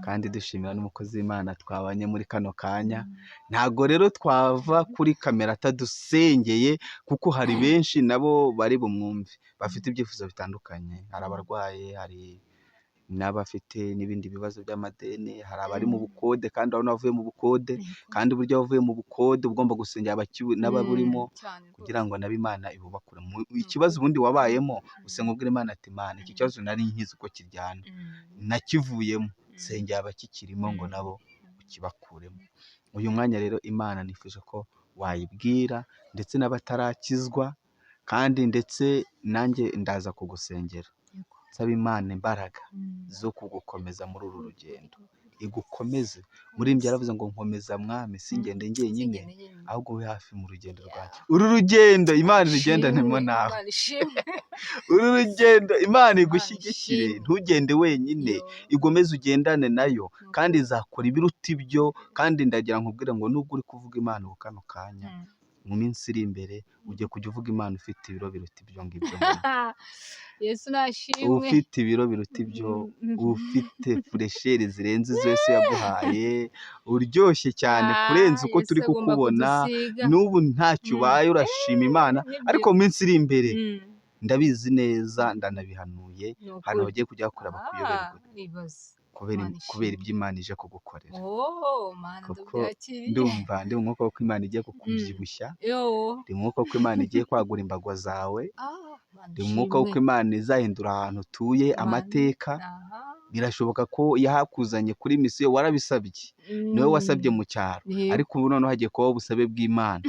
kandi dushimira n'umukozi w'Imana twabanye muri kano kanya. Ntabwo rero twava kuri kamera atadusengeye, kuko hari benshi nabo bari bumwumve bafite ibyifuzo bitandukanye. Hari abarwaye, hari n'abafite n'ibindi bibazo by'amadeni, hari abari mu bukode kandi urabona bavuye mu bukode, kandi uburyo wavuye mu bukode ugomba gusengera n'ababurimo Cyane rwose. kugira ngo nabo Imana ibubakure. Ikibazo ubundi wabayemo usenga ubwira Imana ati Imana iki kibazo nari nkizi uko kiryana, nakivuyemo, sengera abakikirimo ngo nabo ukibakuremo. Uyu mwanya rero Imana nifuje ko wayibwira ndetse n'abatarakizwa, kandi ndetse nanjye ndaza kugusengera nsaba Imana imbaraga zo kugukomeza muri uru rugendo, igukomeze. Umuririmbyi yaravuze ngo nkomeza mwami singende njyenyine, Singende njyenyine. ahubwo ube hafi mu rugendo rwanjye. Uru rugendo Imana irugendanemo nawe, Imana ishimwe. uru rugendo Imana igushyigikire, ishimwe. ntugende wenyine, Yo. igomeze ugendane nayo, kandi izakora ibiruta ibyo. Kandi ndagira nkubwire ngo nubwo uri kuvuga Imana ubu kano kanya, mu minsi iri imbere ugiye kujya uvuga Imana ufite ibiro biruta ibyo ngibyo. Yesu nashimwe. Ufite ibiro biruta ibyo, ufite furesheri zirenze izo Yesu yaguhaye, uryoshye cyane kurenza uko Yesu turi agomba kukubona. kudusiga. N'ubu ntacyo ubaye, urashima Imana, Nibyo. ariko mu minsi iri imbere ndabizi neza, ndanabihanuye, Ni hari ukuri. abagiye kujya bakora bakuyoberwe. Ibaze. Kubera Imana kubera ishimwe. ibyo Imana ije kugukorera. Oh Mana, Kuko ndabyakiriye. ndumva ndi mu mwuka w'uko Imana igiye kukubyibushya, Yo. ndi mu mwuka w'uko Imana igiye kwagura imbago zawe, Ah, Imana ndi mu mwuka w'uko ishimwe. Imana izahindura ahantu utuye Imana. amateka. Aha. Birashoboka ko yahakuzanye kuri misiyo warabisabye, niwe wasabye mu cyaro, Yego. ariko ubu noneho hagiye kubaho ubusabe bw'Imana.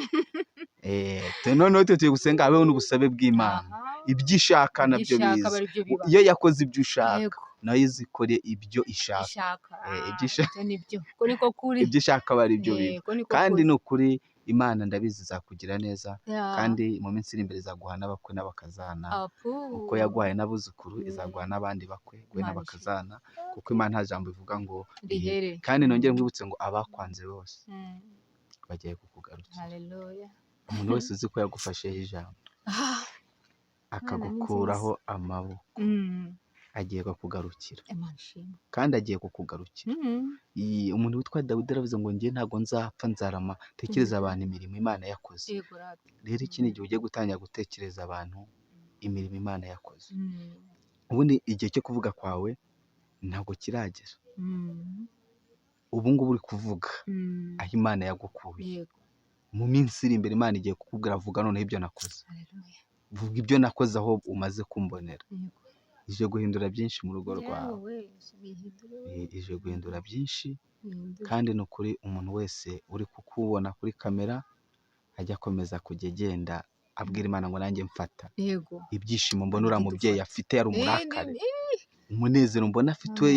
Noneho twe tugiye gusenga habeho n'ubusabe bw'Imana. Aha. Ibyo ishaka nabyo Ibyo ishaka biza. aba aribyo biba. Iyo yakoze ibyo ushaka, Yego. nayo izikore ibyo ishaka. Ishaka. Ibyo ishaka. Ibyo nibyo. Ko niko kuri. Ibyo ishaka aba ari byo biba. Ko niko Kandi kuri. ni ukuri Imana ndabizi izakugira neza, Ya. kandi mu minsi iri imbere izaguha n'abakwe n'abakazana. Apu. Uko yaguhaye n'abuzukuru, izaguha n'abandi bakwe, iguhe Imana n'abakazana, kuko Imana nta jambo ivuga ngo rihere. Kandi nongere nkwibutse ngo abakwanze bose bagiye kukugarukira. Haleluya. Umuntu wese uzi ko yagufasheho ijambo, Ah, akagukuraho amaboko, agiye kukugarukira. Imana ishimwe. Kandi agiye kukugarukira. Umuntu witwa Dawidi aravuze ngo njye ntabwo nzapfa nzarama. Tekereza abantu imirimo Imana yakoze. Yego rata. Rero iki ni igihe ugiye gutangira gutekereza abantu imirimo Imana yakoze. Ubundi igihe cyo kuvuga kwawe ntabwo kiragera. Ubu ngubu uri kuvuga aho Imana yagukuye. Yego. Mu minsi iri imbere Imana igiye kukubwira vuga noneho ibyo nakoze. Haleluya. Vuga ibyo nakoze aho umaze kumbonera. Yego. Ije guhindura byinshi mu rugo rwawe. Yewe, bihindure we. Ije guhindura byinshi, Bihindure. kandi ni ukuri umuntu wese uri kukubona kuri kamera ajya akomeza kujya agenda abwira Imana ngo nanjye mfata. Yego. Ibyishimo mbona uriya mubyeyi afite yari umurakare. Umunezero mbona afite we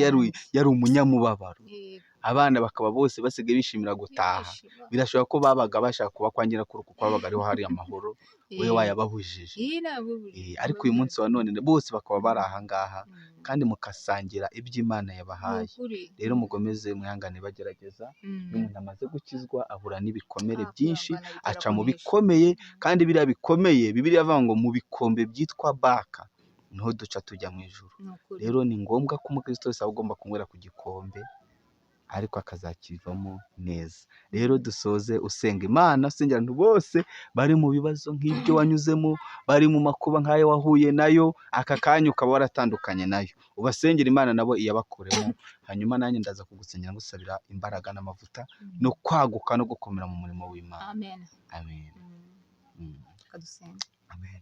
yari umunyamubabaro. Yego. Abana bakaba bose basigaye bishimira gutaha. Bishima. Birashoboka ko babaga bashaka kuba kwa nyirakuru kuko babaga ariho hari amahoro, we wayababujije. Nababujije. Ariko uyu munsi wa none bose bakaba bari aha ngaha, kandi mukasangira ibyo Imana yabahaye. Nukuri. Rero mugomeze mwihangane bagerageza. Iyo umuntu amaze gukizwa ahura n'ibikomere byinshi, Kwihangana bitera aca mu kunesha. bikomeye, kandi biriya bikomeye Bibiliya ivuga ngo mu bikombe byitwa baka niho duca tujya mu ijuru. Nukuri. Rero ni ngombwa ko umukristo wese aba agomba kunywera ku gikombe, ariko akazakivamo neza. Rero dusoze usenga Imana, usengera abantu bose bari mu bibazo nk'ibyo wanyuzemo, bari mu makuba nk'ayo wahuye nayo, aka kanya ukaba waratandukanye nayo. Ubasengera Imana nabo iyabakuremo, hanyuma nanjye ndaza kugusengera ngusabira imbaraga n'amavuta no kwaguka no gukomera mu murimo w'Imana. Amen. Amen. Kadusenga. Amen.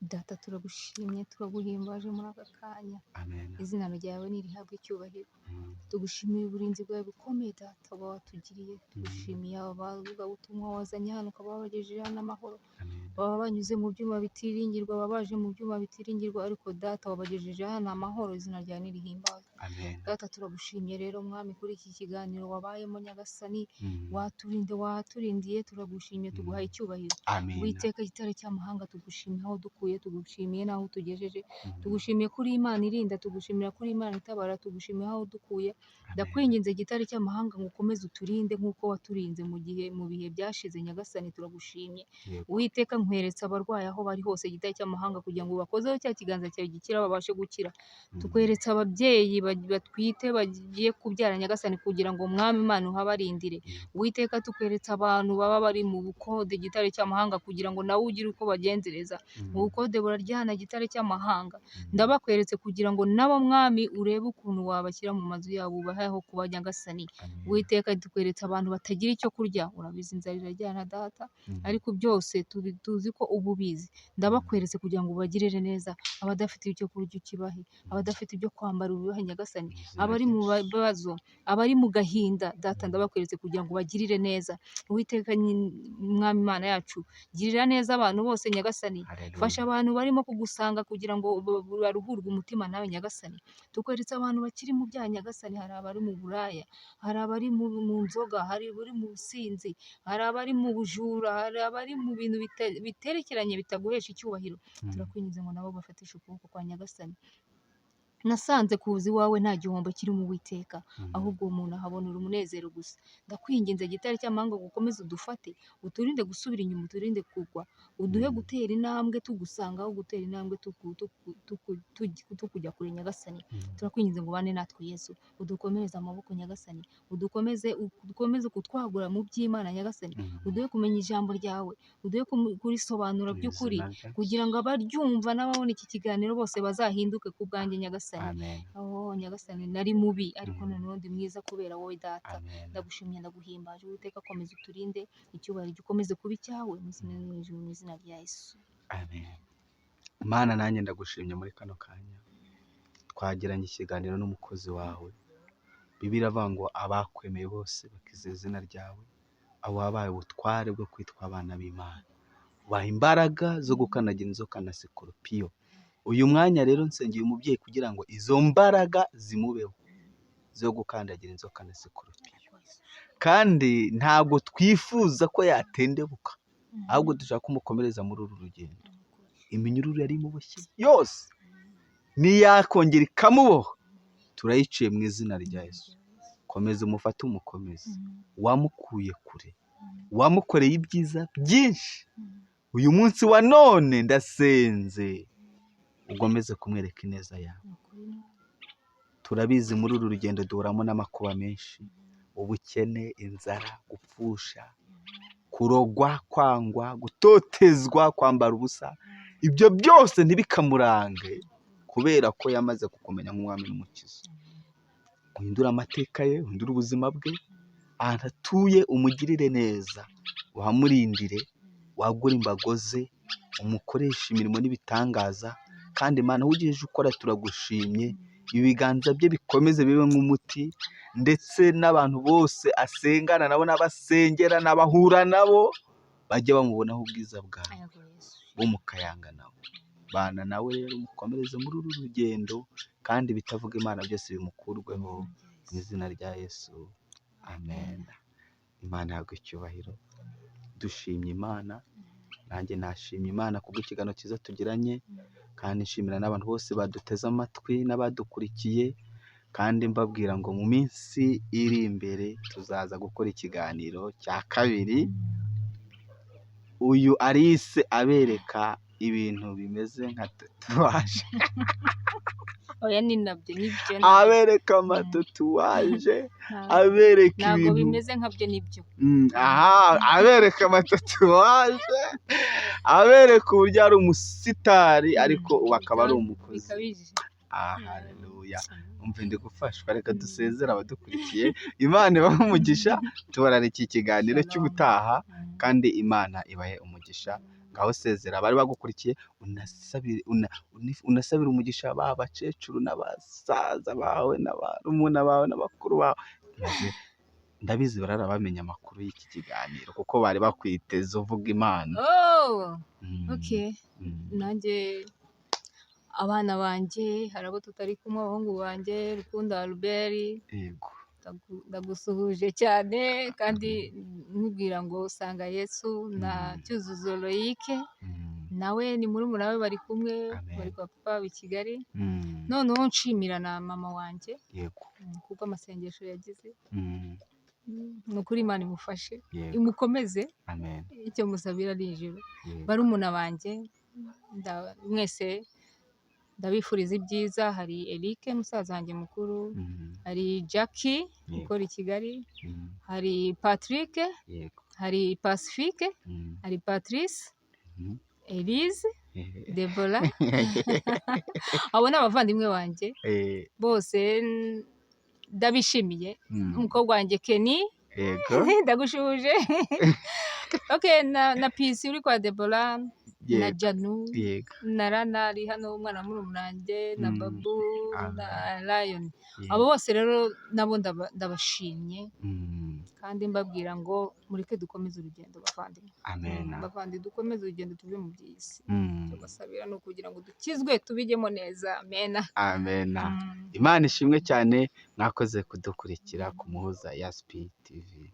Data turagushimye, turaguhimbaje muri aka kanya. Amen. Izina ryawe nirihabwe icyubahiro. Tugushimiye uburinzi bwawe bukomeye Data uba watugiriye. Tugushimiye aba bavugabutumwa wazanye hano ukaba wabagejeje hano amahoro. Amen. Baba banyuze mu byuma bitiringirwa, baba baje mu byuma bitiringirwa, ariko Data wabagejeje hano amahoro, izina ryawe nirihimbazwe. Amen. Data turagushimye rero Mwami kuri iki kiganiro wabayemo Nyagasani, waturinde, waturindiye, turagushimye, tuguhaye icyubahiro. Amen. Uwiteka gitare cy'amahanga, tugushimiye aho dukuye, tugushimiye n'aho utugejeje, tugushimiye kuri Imana irinda, tugushimira kuri Imana itabara, tugushimiye aho dukuye. Ndakwinginze gitare cy'amahanga ngo ukomeze uturinde nk'uko waturinze mu gihe mu bihe byashize Nyagasani, turagushimye. Uwiteka nkweretse abarwayi aho bari hose gitare cy'amahanga kugira ngo ubakozeho cya kiganza cyawe gikira babashe gukira. Tukweretse ababyeyi batwite bagiye kubyara Nyagasani kugira ngo Mwami Imana uhabarindire. Uwiteka tukweretse abantu baba bari mu bukode gitare cy'amahanga kugira ngo nawe ugire uko bagenzereza. Ubukode buraryana gitare cy'amahanga. Ndabakweretse kugira ngo nabo Mwami urebe ukuntu wabashyira mu mazu yabo ubahe aho kuba Nyagasani. Uwiteka tukweretse abantu batagira icyo kurya, urabizi inzara iraryana Data, ariko byose tuzi ko uba ubizi. Ndabakweretse kugira ngo ubagirire neza, abadafite icyo kurya ukibahe, abadafite ibyo kwambara ubibahe Nyagasani, abari mu bibazo, abari mu gahinda Data ndabakweretse kugira ngo ubagirire neza. Uwiteka Mwami Imana yacu, girira neza abantu bose Nyagasani. Fasha abantu barimo kugusanga kugira ngo baruhurwe umutima nawe Nyagasani. Tukweretse abantu bakiri mu byaha Nyagasani, hari abari mu buraya, hari abari mu nzoga, hari abari mu businzi, hari abari mu bujura, hari abari mu bintu biterekeranye bitaguhesha icyubahiro. Turakwinginze ngo nabo bafatishe ukuboko kwa Nyagasani. Nasanze kuza iwawe nta gihombo kiri mu Uwiteka, ahubwo uwo muntu ahabonera umunezero gusa. Ndakwinginze gitare cy'amahanga ngo ukomeze udufate, uturinde gusubira inyuma, uturinde kugwa, uduhe gutera intambwe tugusanga aho gutera intambwe tukujya kure Nyagasani. Turakwinginze ngo ubane natwe Yesu, udukomereze amaboko Nyagasani, udukomeze kutwagura mu by'Imana Nyagasani, uduhe kumenya ijambo ryawe, uduhe kurisobanura by'ukuri, kugira ngo abaryumva n'ababona iki kiganiro bose bazahinduke ku bwanjye Nyagasani. Nyagasani. Amen. Oh Nyagasani, nari mubi ariko Mm. noneho ndi mwiza kubera wowe Data. Amen. Ndagushimye, ndaguhimbaje Uwiteka, komeza uturinde, icyubahiro gikomeze kuba icyawe mu izina mu ijuru, mu izina rya Yesu. Amen. Mana, nanjye ndagushimye muri kano kanya. Twagiranye ikiganiro n'umukozi wawe. Bibiliya iravuga ngo abakwemeye bose bakizera izina ryawe, abo wabaye ubutware bwo kwitwa abana b'Imana. Ubaha imbaraga zo gukandagira inzoka na sikoropiyo. Uyu mwanya rero nsengeye umubyeyi kugira ngo izo mbaraga zimubeho zo gukandagira inzoka na sikoropiyo. Kandi ntabwo twifuza ko yatendebuka, ahubwo dushaka kumukomereza muri uru rugendo. Iminyururu yari imuboshye yose niyakongera ikamuboha, turayiciye mu izina rya Yesu. Komeza umufate, umukomeze, wamukuye kure, wamukoreye ibyiza byinshi. Uyu munsi wa none ndasenze ugomeze kumwereka ineza yawe. Turabizi muri uru rugendo duhuramo n'amakuba menshi, ubukene, inzara, gupfusha, kurogwa, kwangwa, gutotezwa, kwambara ubusa. Ibyo byose ntibikamurange kubera ko yamaze kukumenya nk'umwami n'umukiza. Uhindure amateka ye, uhindure ubuzima bwe, ahantu atuye umugirire neza, uhamurindire, wagure imbago ze, umukoreshe imirimo n'ibitangaza. Kandi Imana, aho ugejeje ukora turagushimye, ibiganza bye bikomeze bibe nk'umuti, ndetse n'abantu bose asengana nabo n'abasengera n'abahura nabo bajye bamubonaho ubwiza bwawe, Yego Yesu. bo mukayanga nabo. Bana nawe rero umukomereze muri uru rugendo, kandi ibitavuga Imana byose bimukurweho mu izina rya Yesu. Amen. Imana yaguhe icyubahiro. Dushimye Imana, nanjye nashimye Imana kubw'ikiganiro cyiza tugiranye, kandi nshimira n'abantu bose baduteze amatwi n'abadukurikiye, kandi mbabwira ngo mu minsi iri imbere tuzaza gukora ikiganiro cya kabiri, uyu Alice abereka ibintu bimeze nka tatouage, Oya, ni nabyo, nibyo. Abereka amatatouage, abereka Ntabwo ibintu bimeze nkabyo, nibyo. Aha abereka amatatouage, abereka uburyo ari umusitari ariko ubu akaba ari umukozi. Bikabije. Ah, haleluya! Umva, ndi gufashwa. Reka dusezere abadukurikiye. Imana ibahe umugisha, tubararika ikiganiro Shalom. cy'ubutaha, kandi Imana ibahe umugisha. Ngaho sezera abari bagukurikiye, unasabire umugisha ba bakecuru n'abasaza bawe n'abarumuna bawe n'abakuru bawe. Maze ndabizi barara bamenya amakuru y'iki kiganiro kuko bari bakwiteze uvuga Imana. Oh, okay. Nanjye abana banjye, hari abo tutari kumwe, abahungu banjye, Rukundo Albert, ndagusuhuje cyane kandi nkubwira ngo usanga Yesu na Cyuzuzo Loïc, nawe ni murumuna we, bari kumwe, Amen. bari kwa papa wabo i Kigali. Noneho nshimira na mama wanjye kubwo amasengesho yagize. Ni ukuri Imana imufashe, imukomeze, Amen. icyo musabira ari ijuru. Barumuna banjye mwese ndabifuriza ibyiza. Hari Eric musaza wanjye mukuru, hari Jackie ukora i Kigali, hari Patrick, hari Pacifique, hari Patrice, Elise, Deborah. Abo ni abavandimwe banjye bose, ndabishimiye. Umukobwa wanjye Kenny, ndagushuje. Okay, na Peace uri kwa Deborah, na Janu, na Rana ari hano, umwana wa murumuna wanjye, na Babu na Lion. Abo bose rero nabo ndabashimye, kandi mbabwira ngo mureke dukomeze urugendo, bavandimwe. Amen. Bavandi, dukomeze urugendo tuve mu by'isi. Tubasabira ni ukugira ngo dukizwe, tubijyemo neza. Amena. Amena. Imana ishimwe cyane, mwakoze kudukurikira ku Muhuza Yaspi TV.